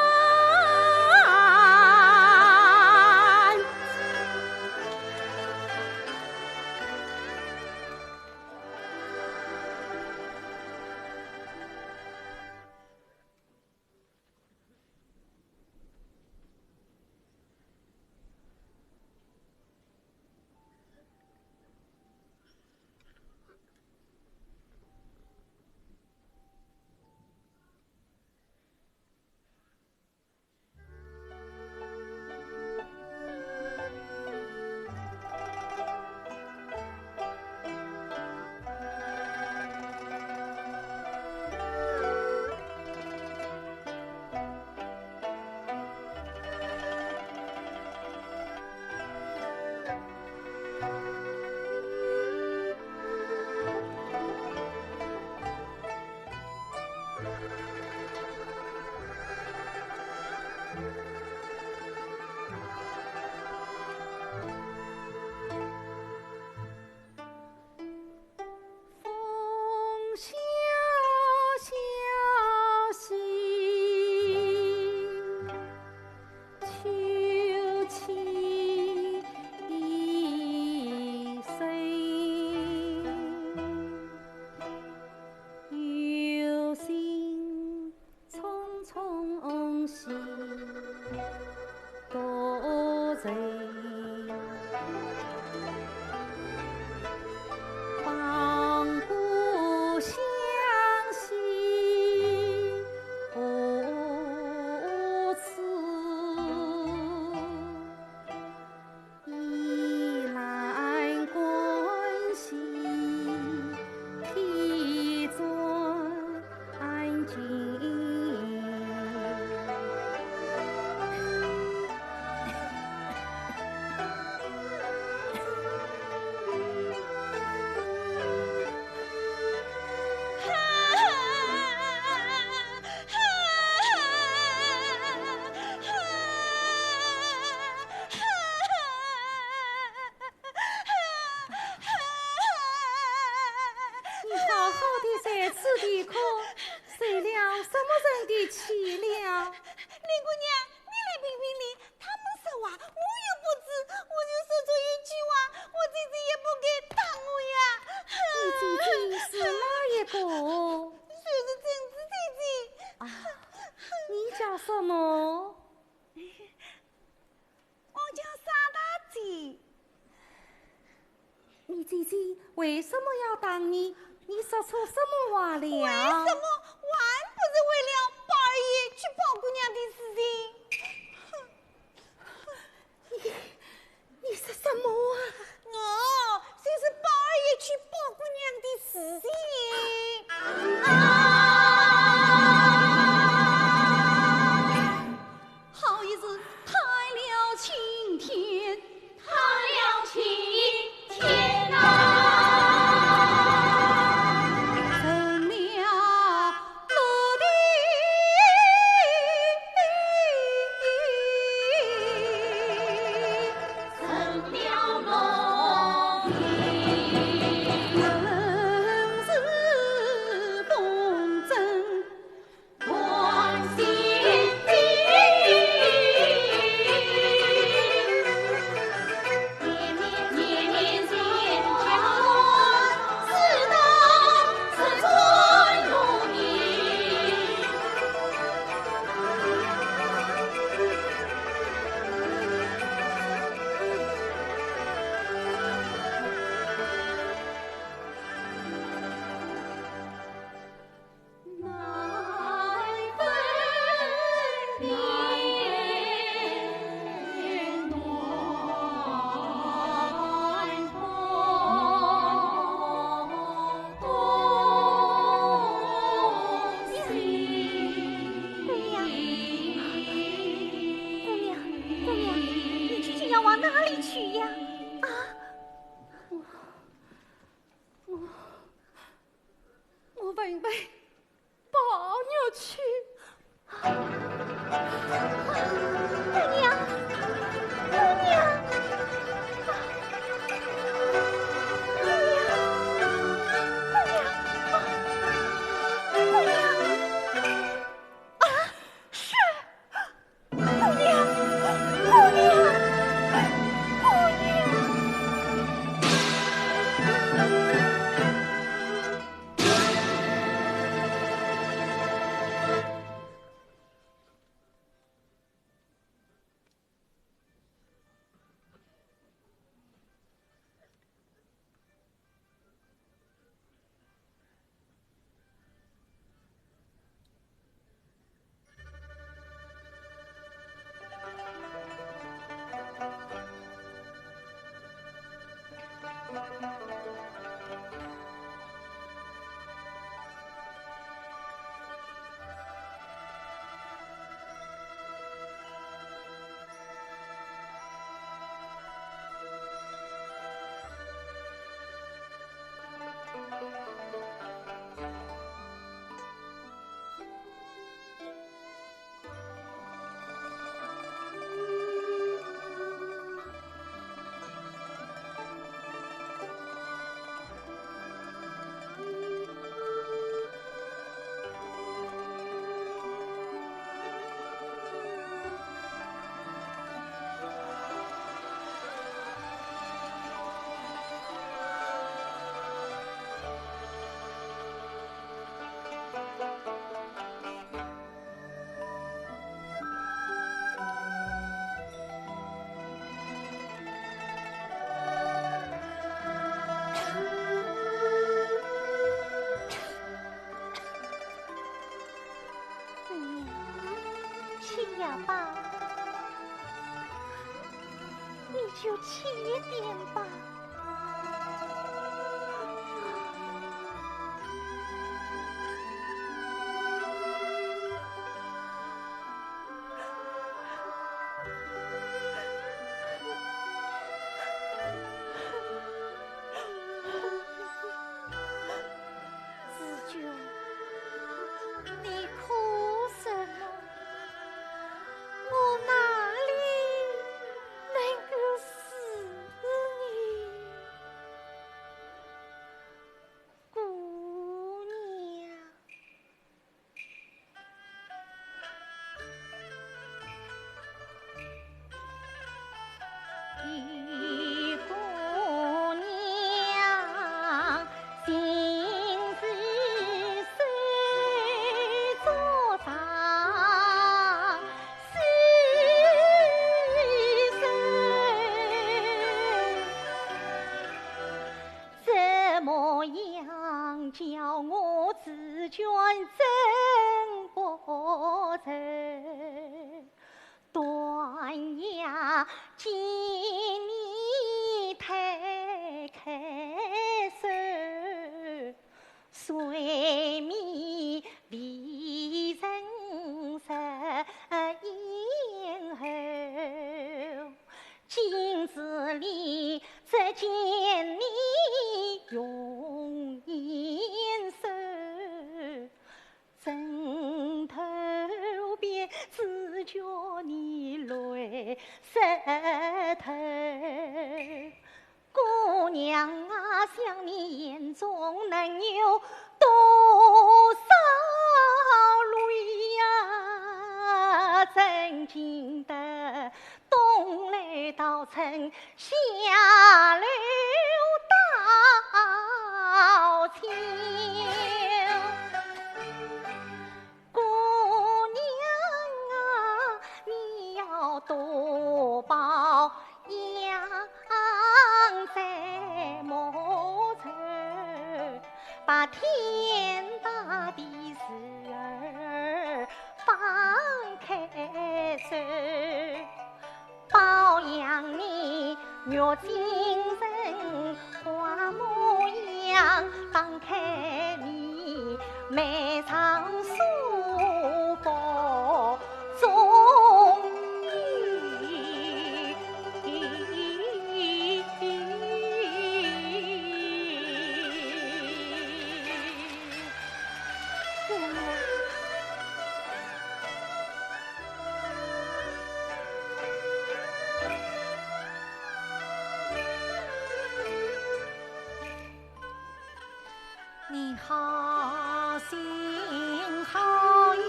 望故乡心不辞，倚栏观星披钻 你好好地在此地哭，受了什么人的气了？林姑娘，你来评评理，他们说话，我又不知，我就说错一句话，我姐姐也不该打我呀。你姐姐是哪一个？就是贞子姐姐。啊，你叫什么？ 我叫沙大姐。你姐姐为什么要打你？你说错什么话了？为什么？还不是为了宝二爷娶宝姑娘的事情。你，你说什么啊？我就是宝二爷娶宝姑娘的事情。啊！ 好一日，塌了青天，塌了青天呐！成了落地，成了落地。人是风尘 姑娘，姑娘，姑娘，你究竟要往哪里去呀？啊？我，我，我问问 宝玉去。姑娘，姑娘，姑娘，姑娘，姑娘，啊，是。 姑娘，姑娘，姑娘。就轻一点吧。紫鹃，你哭什么？我哪里能够死你？姑娘。 这模样叫我紫鹃怎不愁？断崖见你推开手，水面未曾入眼后。 镜子里只见你容颜瘦，枕头边只觉你泪湿透。姑娘啊，想你眼中能有多少泪呀？怎经得 东楼倒春，下楼倒秋。姑娘啊，你要多保养，在莫愁，把天大的事儿放开手。 保养你月精神花模样，打开你眉上舒服中衣。 你好心好意，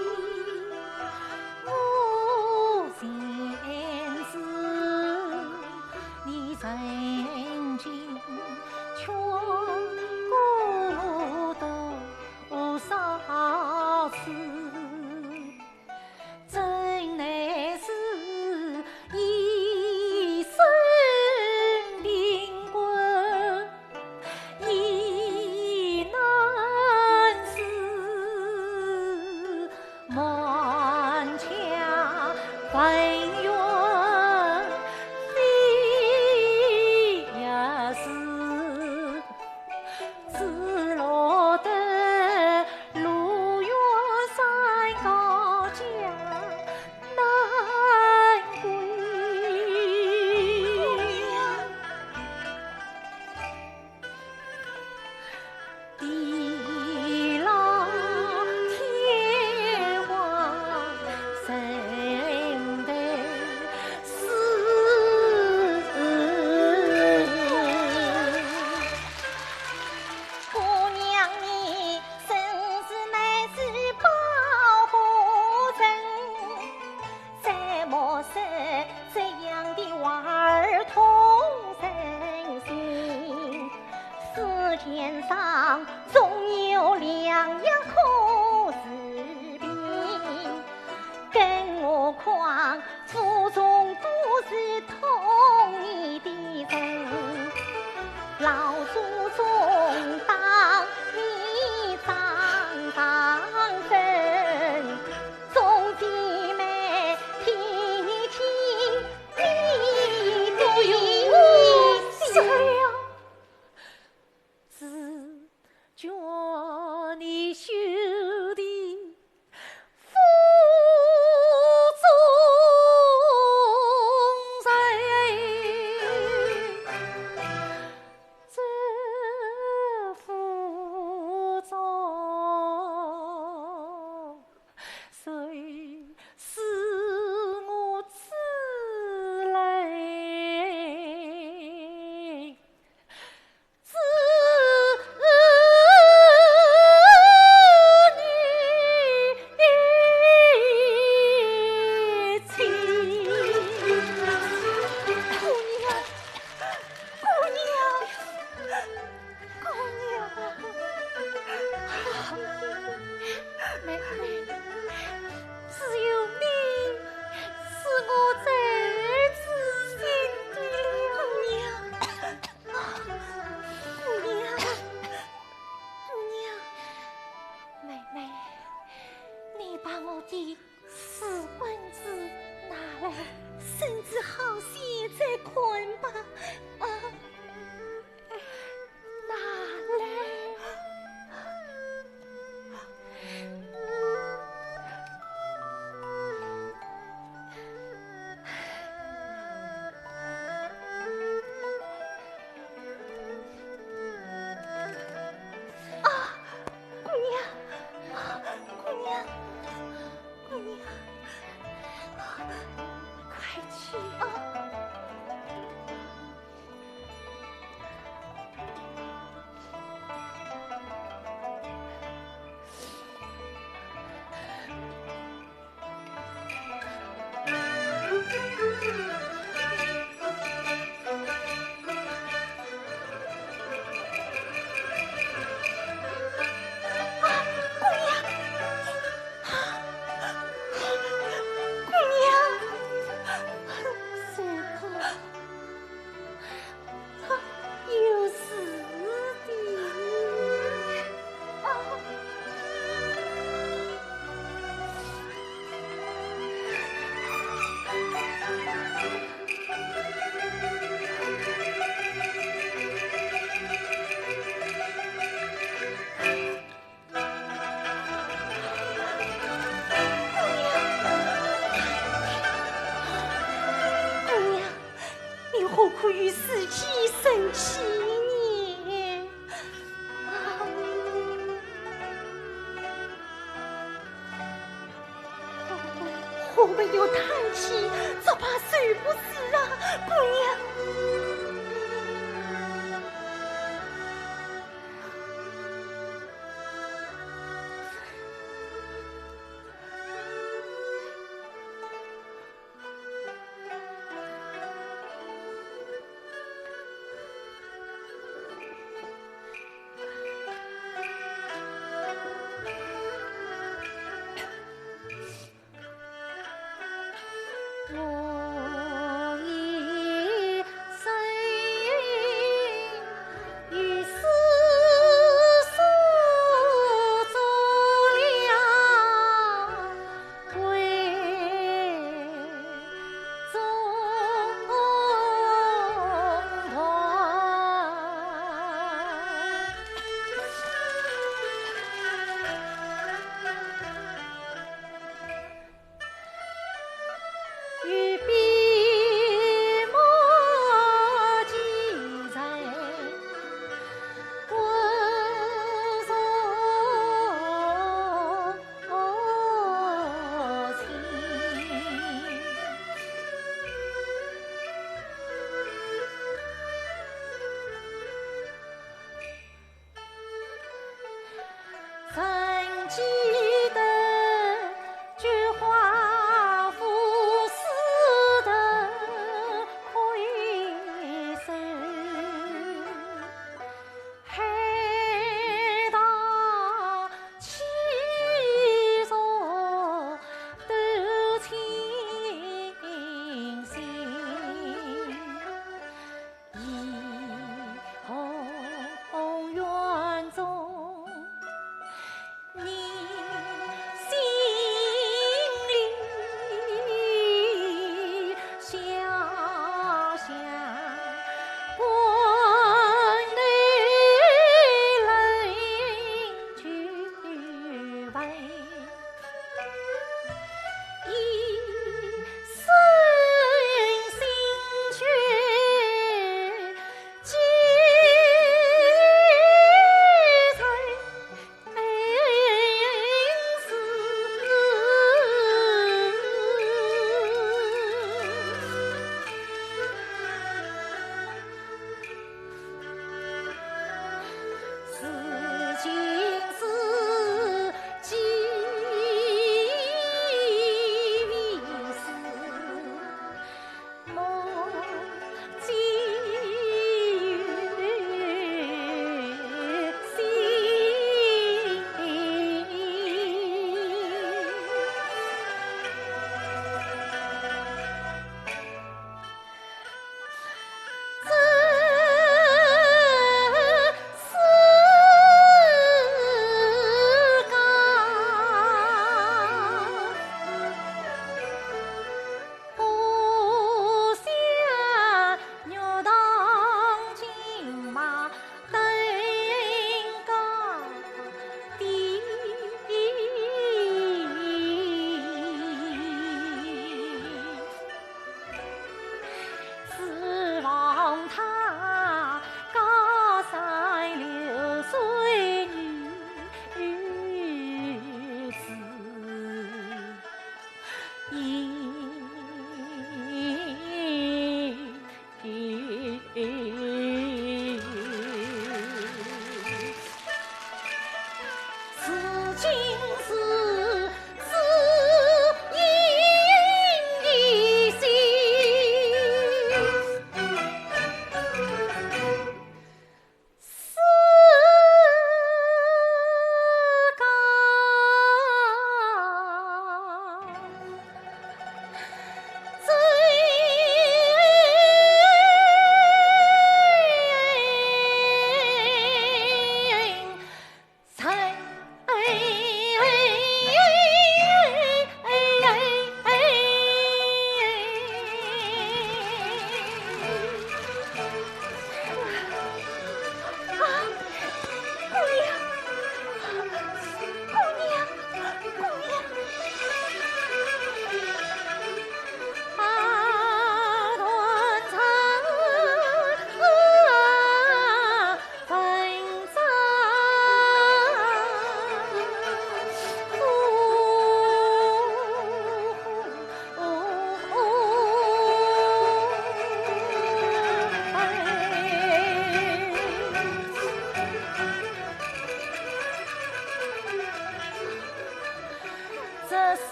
我全知，你曾经劝过多少次， 怎奈是一声定规，已难自满腔恩怨飞也似。 只落得路远山高脚难归。地老天荒人头事。 姑娘你身世乃是保护人，怎么说这样的话儿痛人心？世间上总有良药可治病，更何况 祖宗都是痛你的人，老祖宗当你掌上人，众姐妹听清你的不可与四季生气呢？啊，我们有叹气，这怕谁不死啊，姑娘。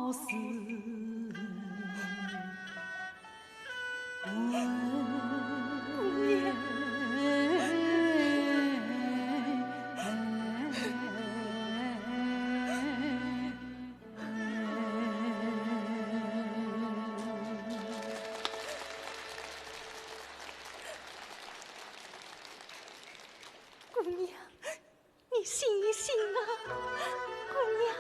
姑娘，姑娘， 你醒一醒啊，姑娘。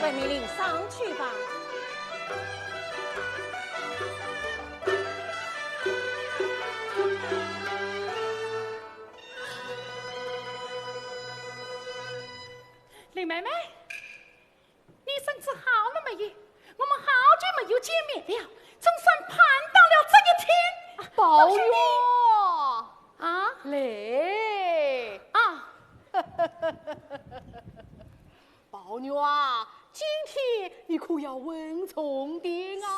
回梅林上去吧。林妹妹，你身子好了没有？我们好久没有见面了，总算盼到了这一天。啊，宝玉。宝兄弟。啊？来。啊。 宝玉啊，今天你可要稳重点啊。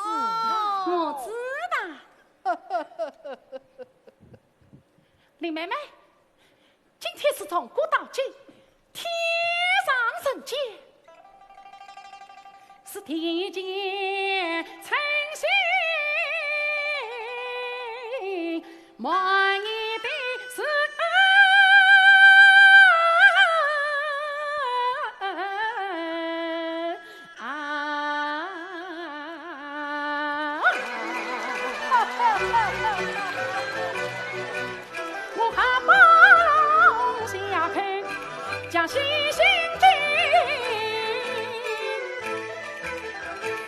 是啊，我知道。林妹妹，今天是从古到今，天上人间，是天间称心 满意的是啊。我还不下去，将心心经。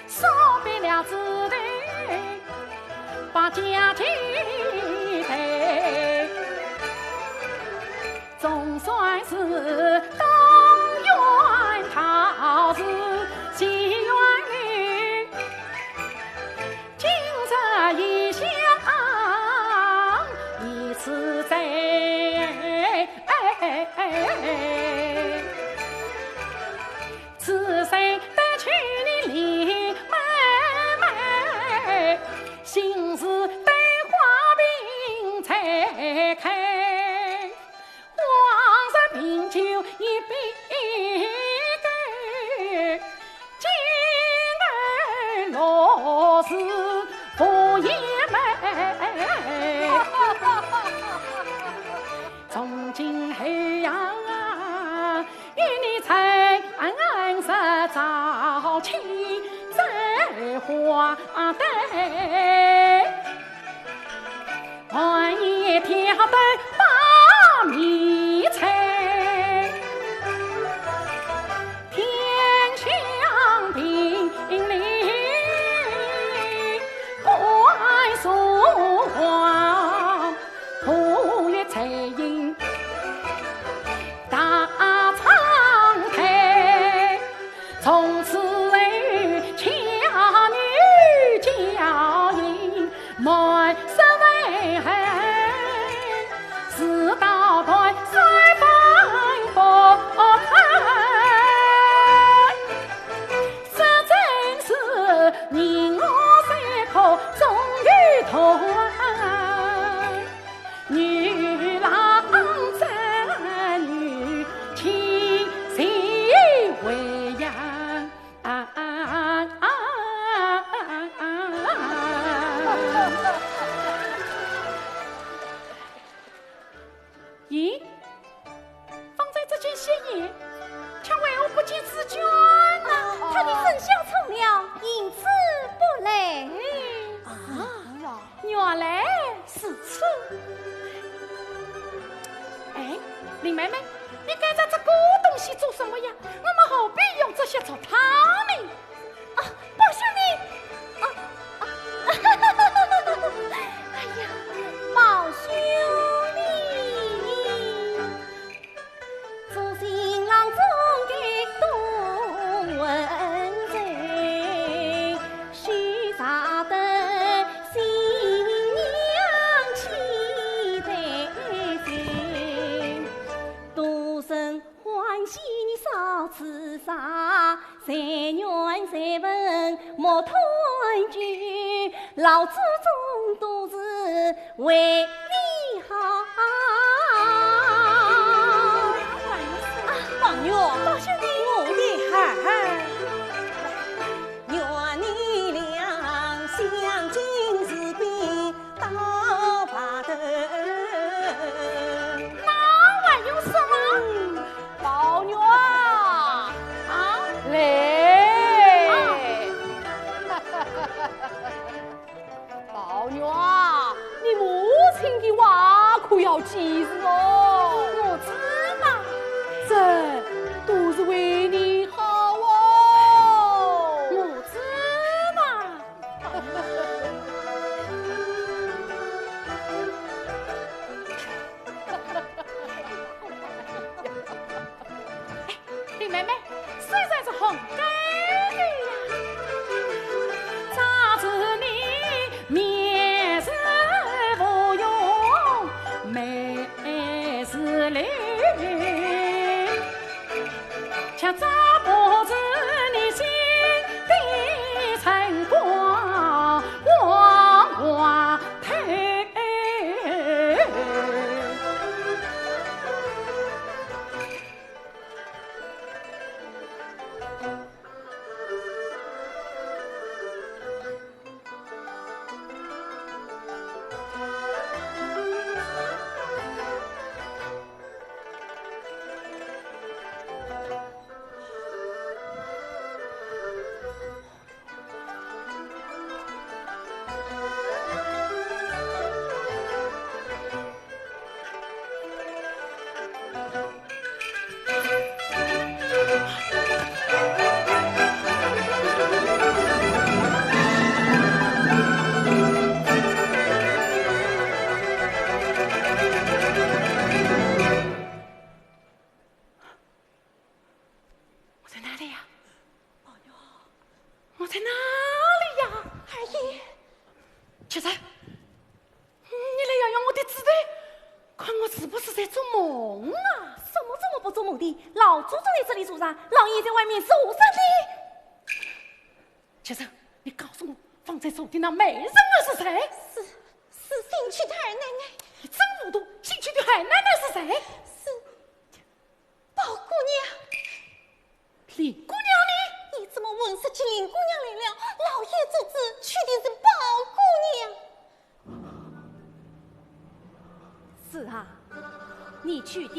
说遍了枝头，把家己头，总算是东园桃树西园柳，今日异乡一次走。 此生得娶你林妹妹，心事对花瓶再开，往日名酒一杯干，今后乐事无言梅。从今后呀， 与你成日朝夕再花灯，寒夜挑灯把米炊，添香并立，观书画。 和月醉饮大唱台，从此后巧女娇莺满室为恨，事到断水分不开。这真是人我谁可终有同。 女郎怎女，情谁为呀？啊啊啊啊啊！咦，方才这件雪雁，却为何不见紫鹃呢？啊，她的生肖冲了，因此不来。啊，是啊。 原来如此。哎，林妹妹，你带着这个东西做什么呀？我们何必用这些竹汤呢？啊，宝兄弟，啊，啊，哎呀，宝兄弟。 做新郎总该多问情，须sab得新娘期待心。多生欢喜少此啥， 谁愿谁问莫团聚，老祖宗都是为你好。啊，宝玉，宝兄弟，我的孩儿。愿你俩相敬如宾， 到白头。那还用说吗？嗯，宝玉啊，啊？来。啊。宝玉啊，你母亲的话可要记妹妹，虽然是红该的呀，早知你面如芙蓉，眉如柳，却早不知你心底春光光光透。 我在哪里呀？宝玉，我在哪里呀？二爷，秋珍，你来摇摇我的指头，看我是不是在做梦啊？什么做梦不做梦的？老祖宗在这里坐着，老爷在外面坐着的。秋珍，你告诉我，方才坐的那美人儿是谁？是，是新娶的二奶奶。你真糊涂，新娶的二奶奶是谁？是 宝姑娘。林姑娘呢？你怎么混说起林姑娘来了？老爷做主娶的是宝姑娘。是啊，你娶的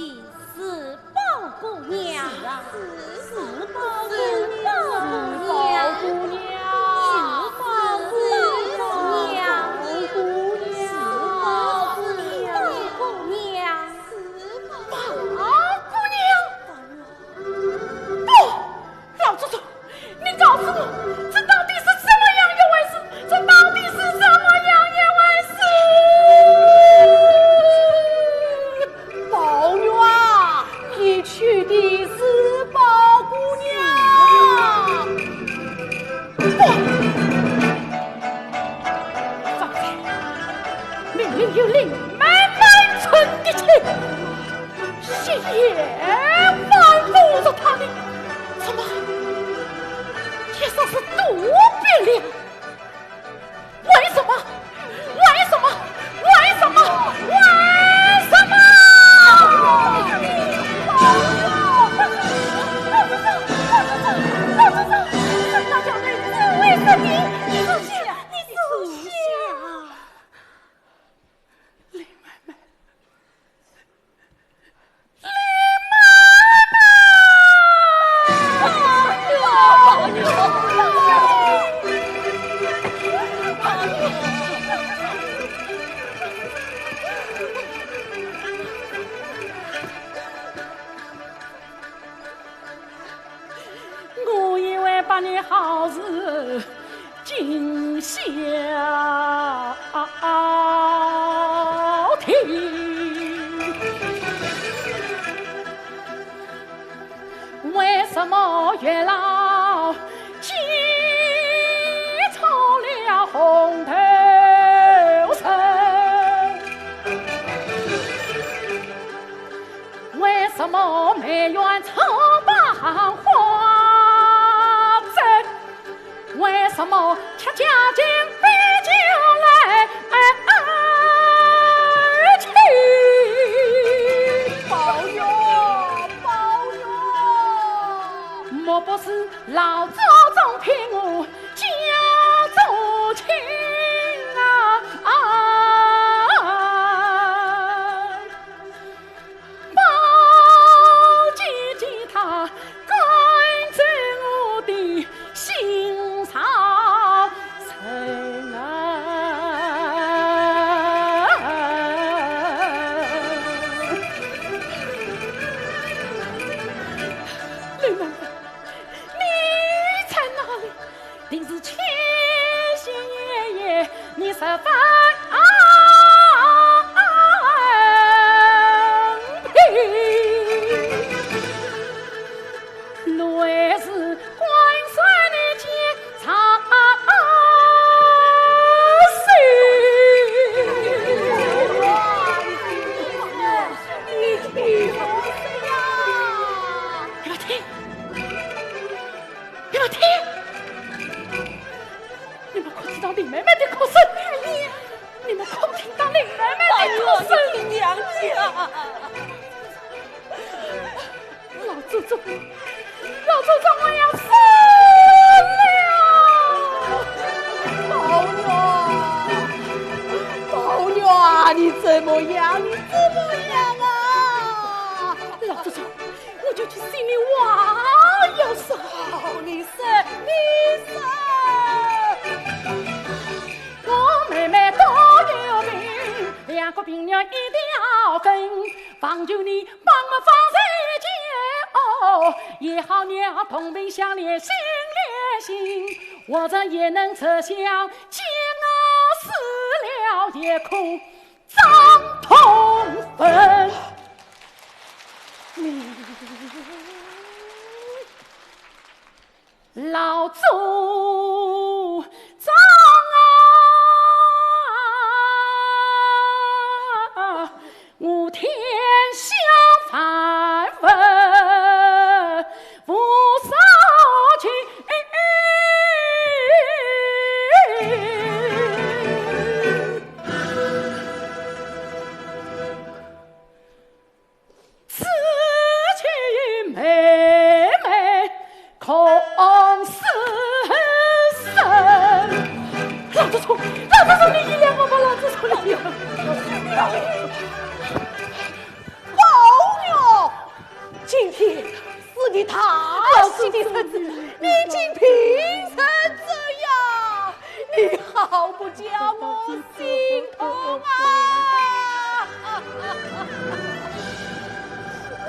是宝姑娘。是啊，是宝姑娘。是宝姑娘。是宝姑娘。是宝姑娘。是宝姑娘。 宝姑娘？不，老祖宗，你告诉我，这到底是怎么样一回事？这到底是怎么样一回事？宝玉啊，你娶的是宝姑娘。 不，方才明明有林妹妹存的亲，是也反复着她的，怎么也说是肚皮了？为什么？为什么？为什么？为什么？老祖宗，老祖宗，老祖宗，这大小人怎会是你？ 你住下，你住下。林妹妹，林妹妹！我以为把你好事尽消停，为什么月老见错了红头绳？ 为什么梅园草把花争？为什么恰恰将杯酒来去？宝玉，宝玉。莫不是老祖宗骗我家中亲啊？啊！ 宝姐姐她赶走我的心上人啊！林妹妹，你在哪里？定是千寻乃是官船的监察使。你们听，你们听，你们可知道林妹妹的哭声？你们可听到林妹妹的哭声？哎呦，你听娘讲。 老祖宗，老祖宗，我要死了！宝玉，宝玉啊，你怎么样？你怎么样啊？老祖宗，我就去寻你王爷说。哦，你说，你说。我妹妹多有病，两个病人一条根。 望求你帮我放在一哦，也好让同病相怜心连心，或者也能这厢见我死了，也可葬同坟。你 老祖宗啊，我天下万物无所求。 此去妹妹空死身。老祖宗，老祖宗，你原谅我吧，老祖宗，你原谅我。宝玉，今天是你大喜的日子，你竟病成这样。 你好不叫我心痛啊！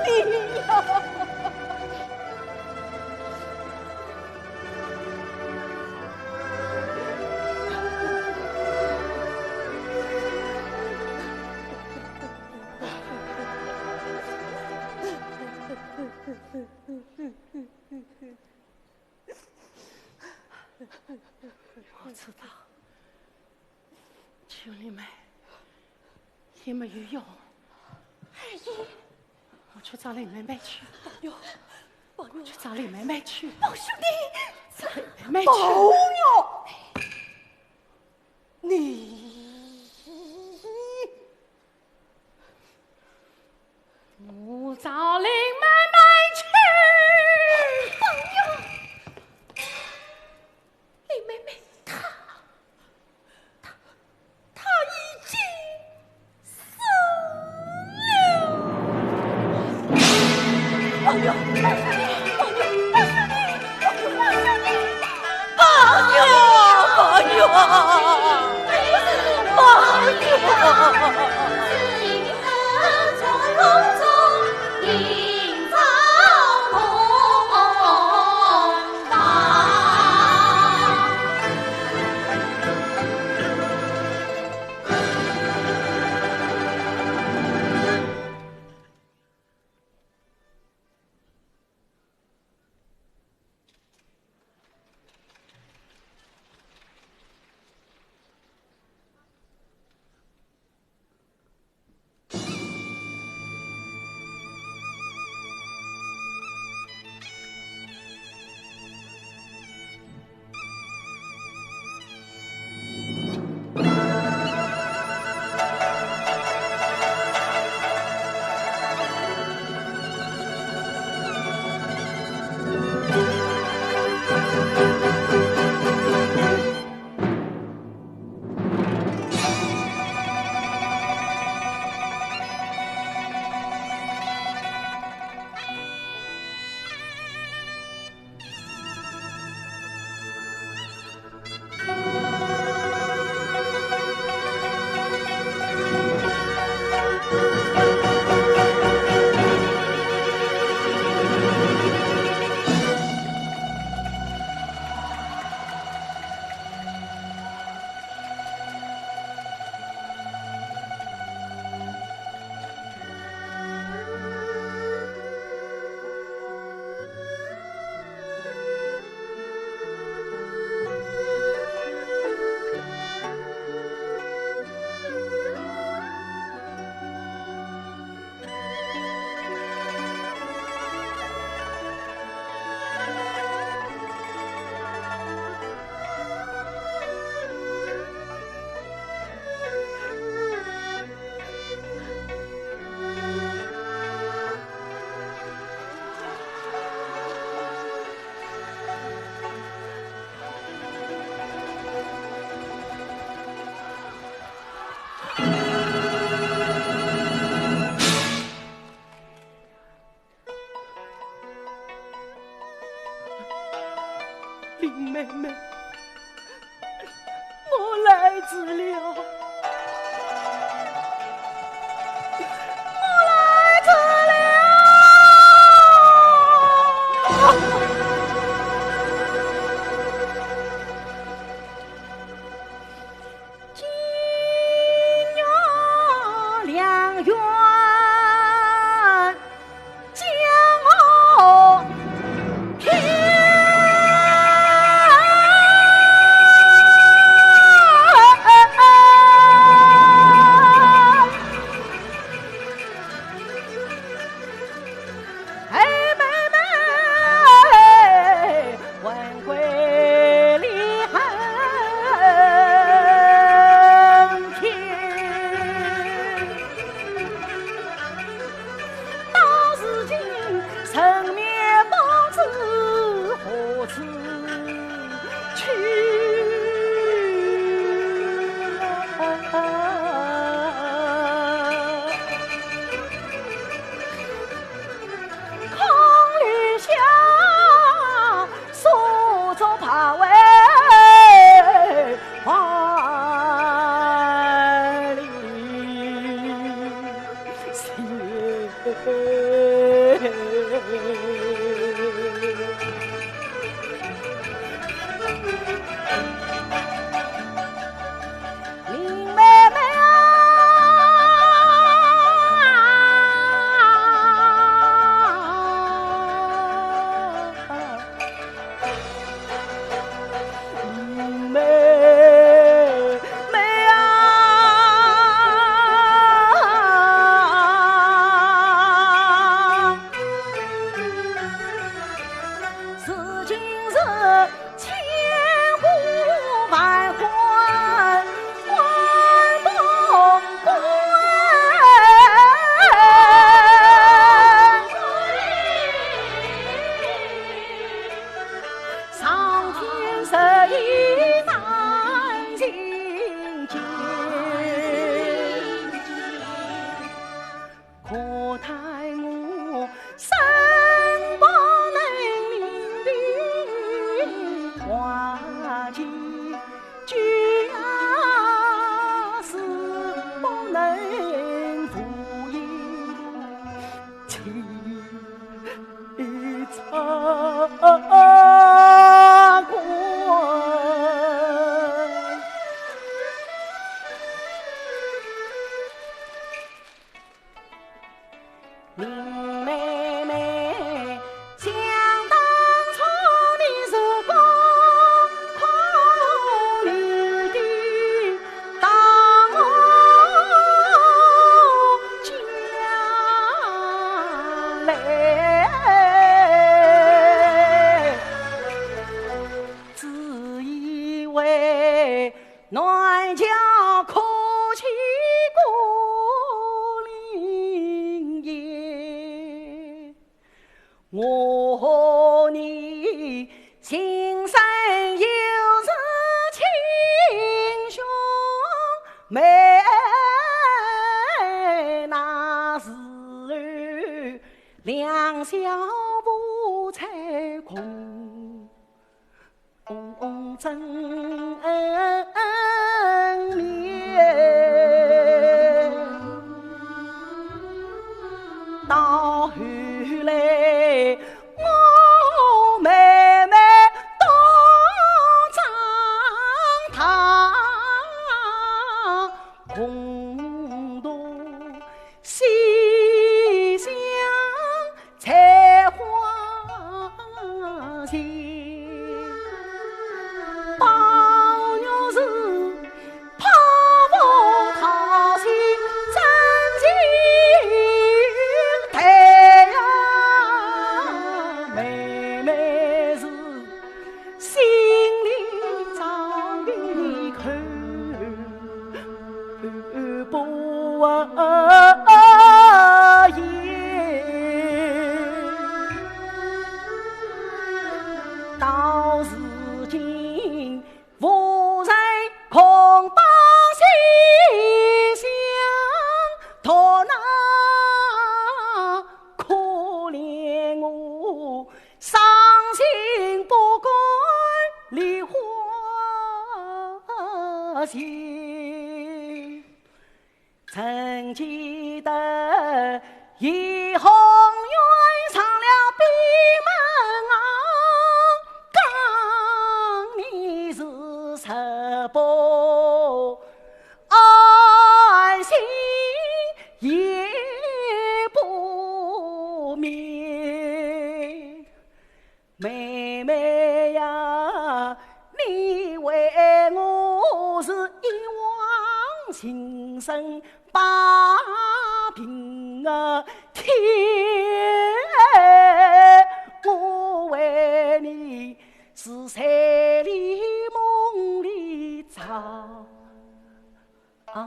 你呀！我知道，求你们也没有用。二爷，我去找林妹妹去。宝玉，宝玉，我去找林妹妹去。宝兄弟，找林妹妹去。宝玉，你 我找林妹妹去。宝玉，林妹妹她，她，她已经死了。宝玉，宝玉，宝玉，宝玉。 宝玉，宝玉，宝玉。林妹妹，我来迟了，我来迟了。 哎，妹妹，还归里很轻。到如今，人面不知何处去。 空留下手镯牌位还礼谢。 林妹妹啊，林妹妹啊，如今是 千呼万唤唤动归。上天十一难行间。 可叹我身不能灵的环境，就是不能无言去察觉。 林妹妹，想当初你是个苦命的，到我家来，只因为 南桥客起孤零零，我和你情深又是亲兄妹，那时候两小无猜空。 争名。到后来，我妹妹当长大，共同 西厢采花情，宝玉是怕不讨亲真情待呀，妹妹是 心里早已口不言。到如今，无人共把西厢托那，可怜我 伤心不敢心。曾记得颐和园上了闭门啊，讲你是直播，安心也不眠。 妹妹呀，你为我是一往情深把病啊添，我为你是睡里梦里早。 想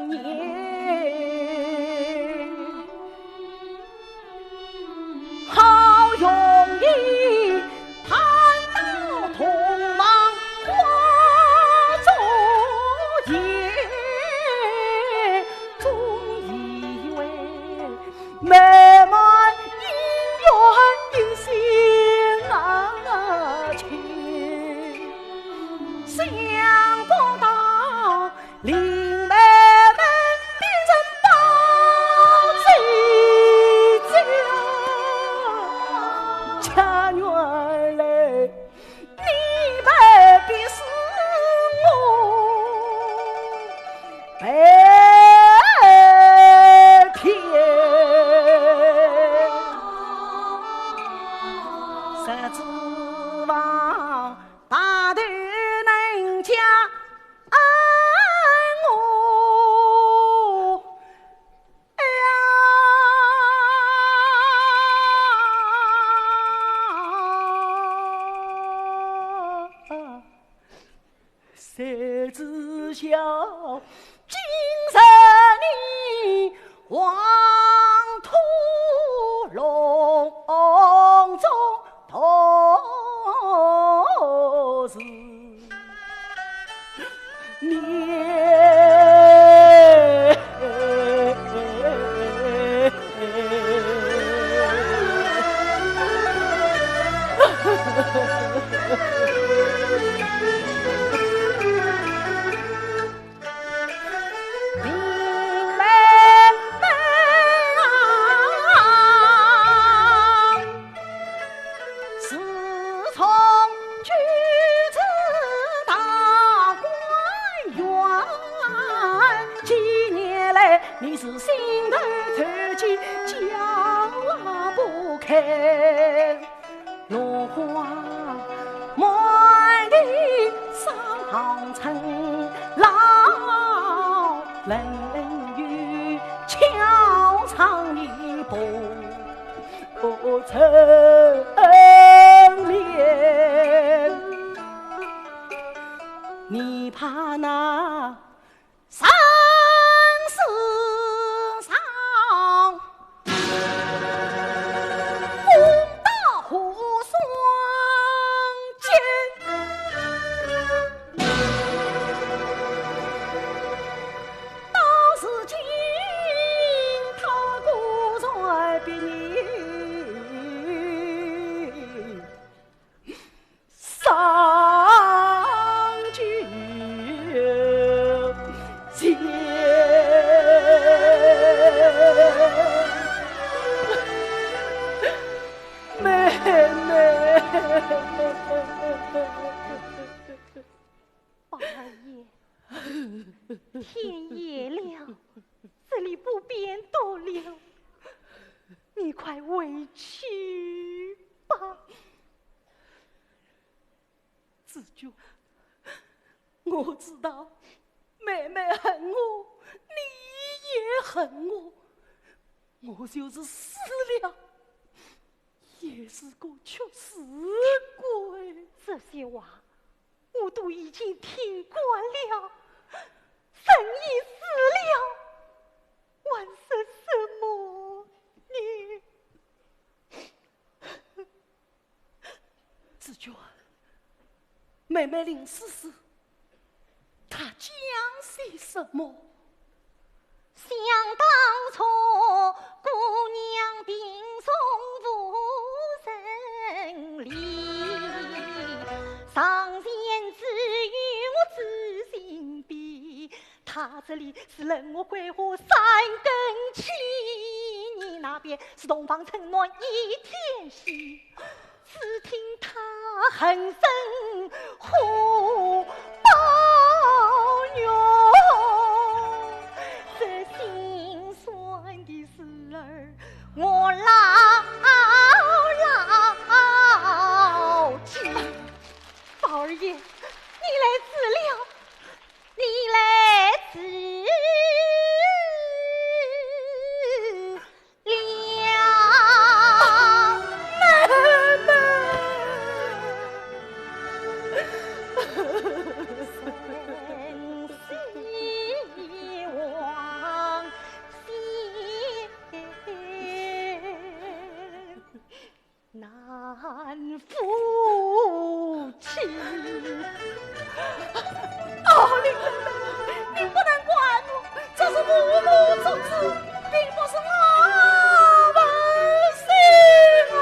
念。好容易盼到同窗花烛夜，总以为 美满姻缘一线牵，想不到令妹妹变成包子家，家园来 你们必是我白天。实指望大头能家恩我。 哎呀，谁知晓今日你黄土弄中同是 你。自从举子大观园，几年来你是心头愁结交不开，落花满地伤春，老人又敲窗你不 不曾怜。你怕那生死上，攻打无双剑。 到如今他果然比你上九仙。妹妹。 宝二爷，天夜了，这里不便多留，你快回去吧。紫鹃，我知道妹妹恨我，你也恨我，我就是死了，也是个屈死鬼。这些话 我都已经听惯了，人已死了，还说什么呢？紫鹃，妹妹临死时，她讲些什么？ 想当初，姑娘病重无人理，常常啊，这里是冷月桂花三更起，你那边是洞房春暖一天喜。只听他哼声呼报哟，这心酸的事儿我牢牢记。宝二爷，你来迟了。 你来迟了。难夫妻。哦，林妹妹，你不能怪我，这是父母做主，并不是我们心啊。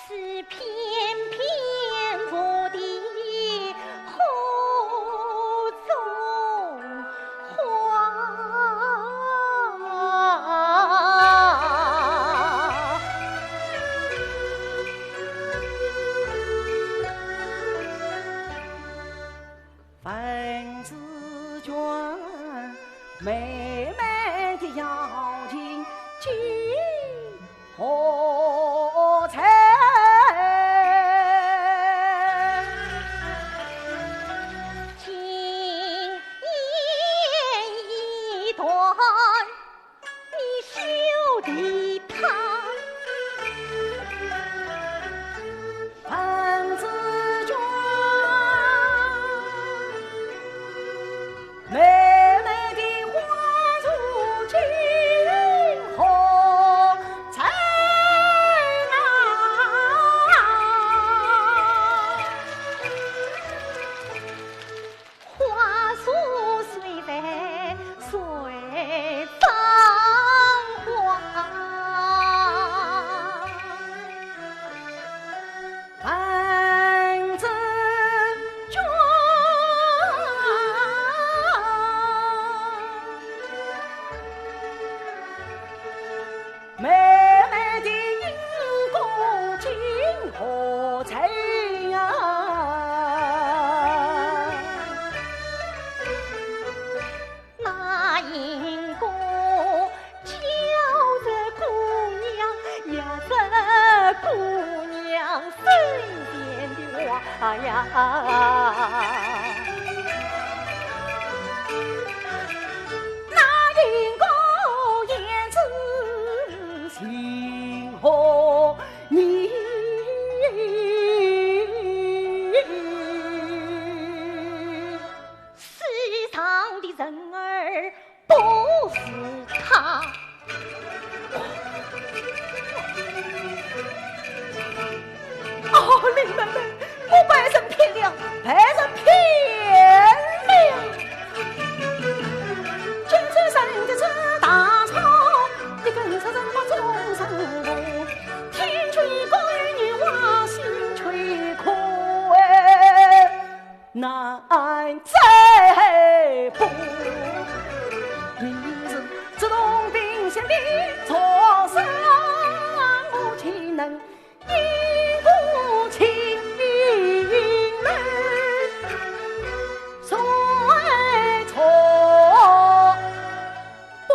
是片片拂堤花中花。 文子卷，妹妹的邀请今何在？金言已断， 你休提他。文子卷，妹妹的花如今何在哪？ 花树虽在水上花，文子卷。 妹妹的银锅今何在呀？那银锅叫这姑娘呀，这姑娘身前的花呀。那银锅安在不？明日主动兵行的朝上，我岂能因不情能随从不？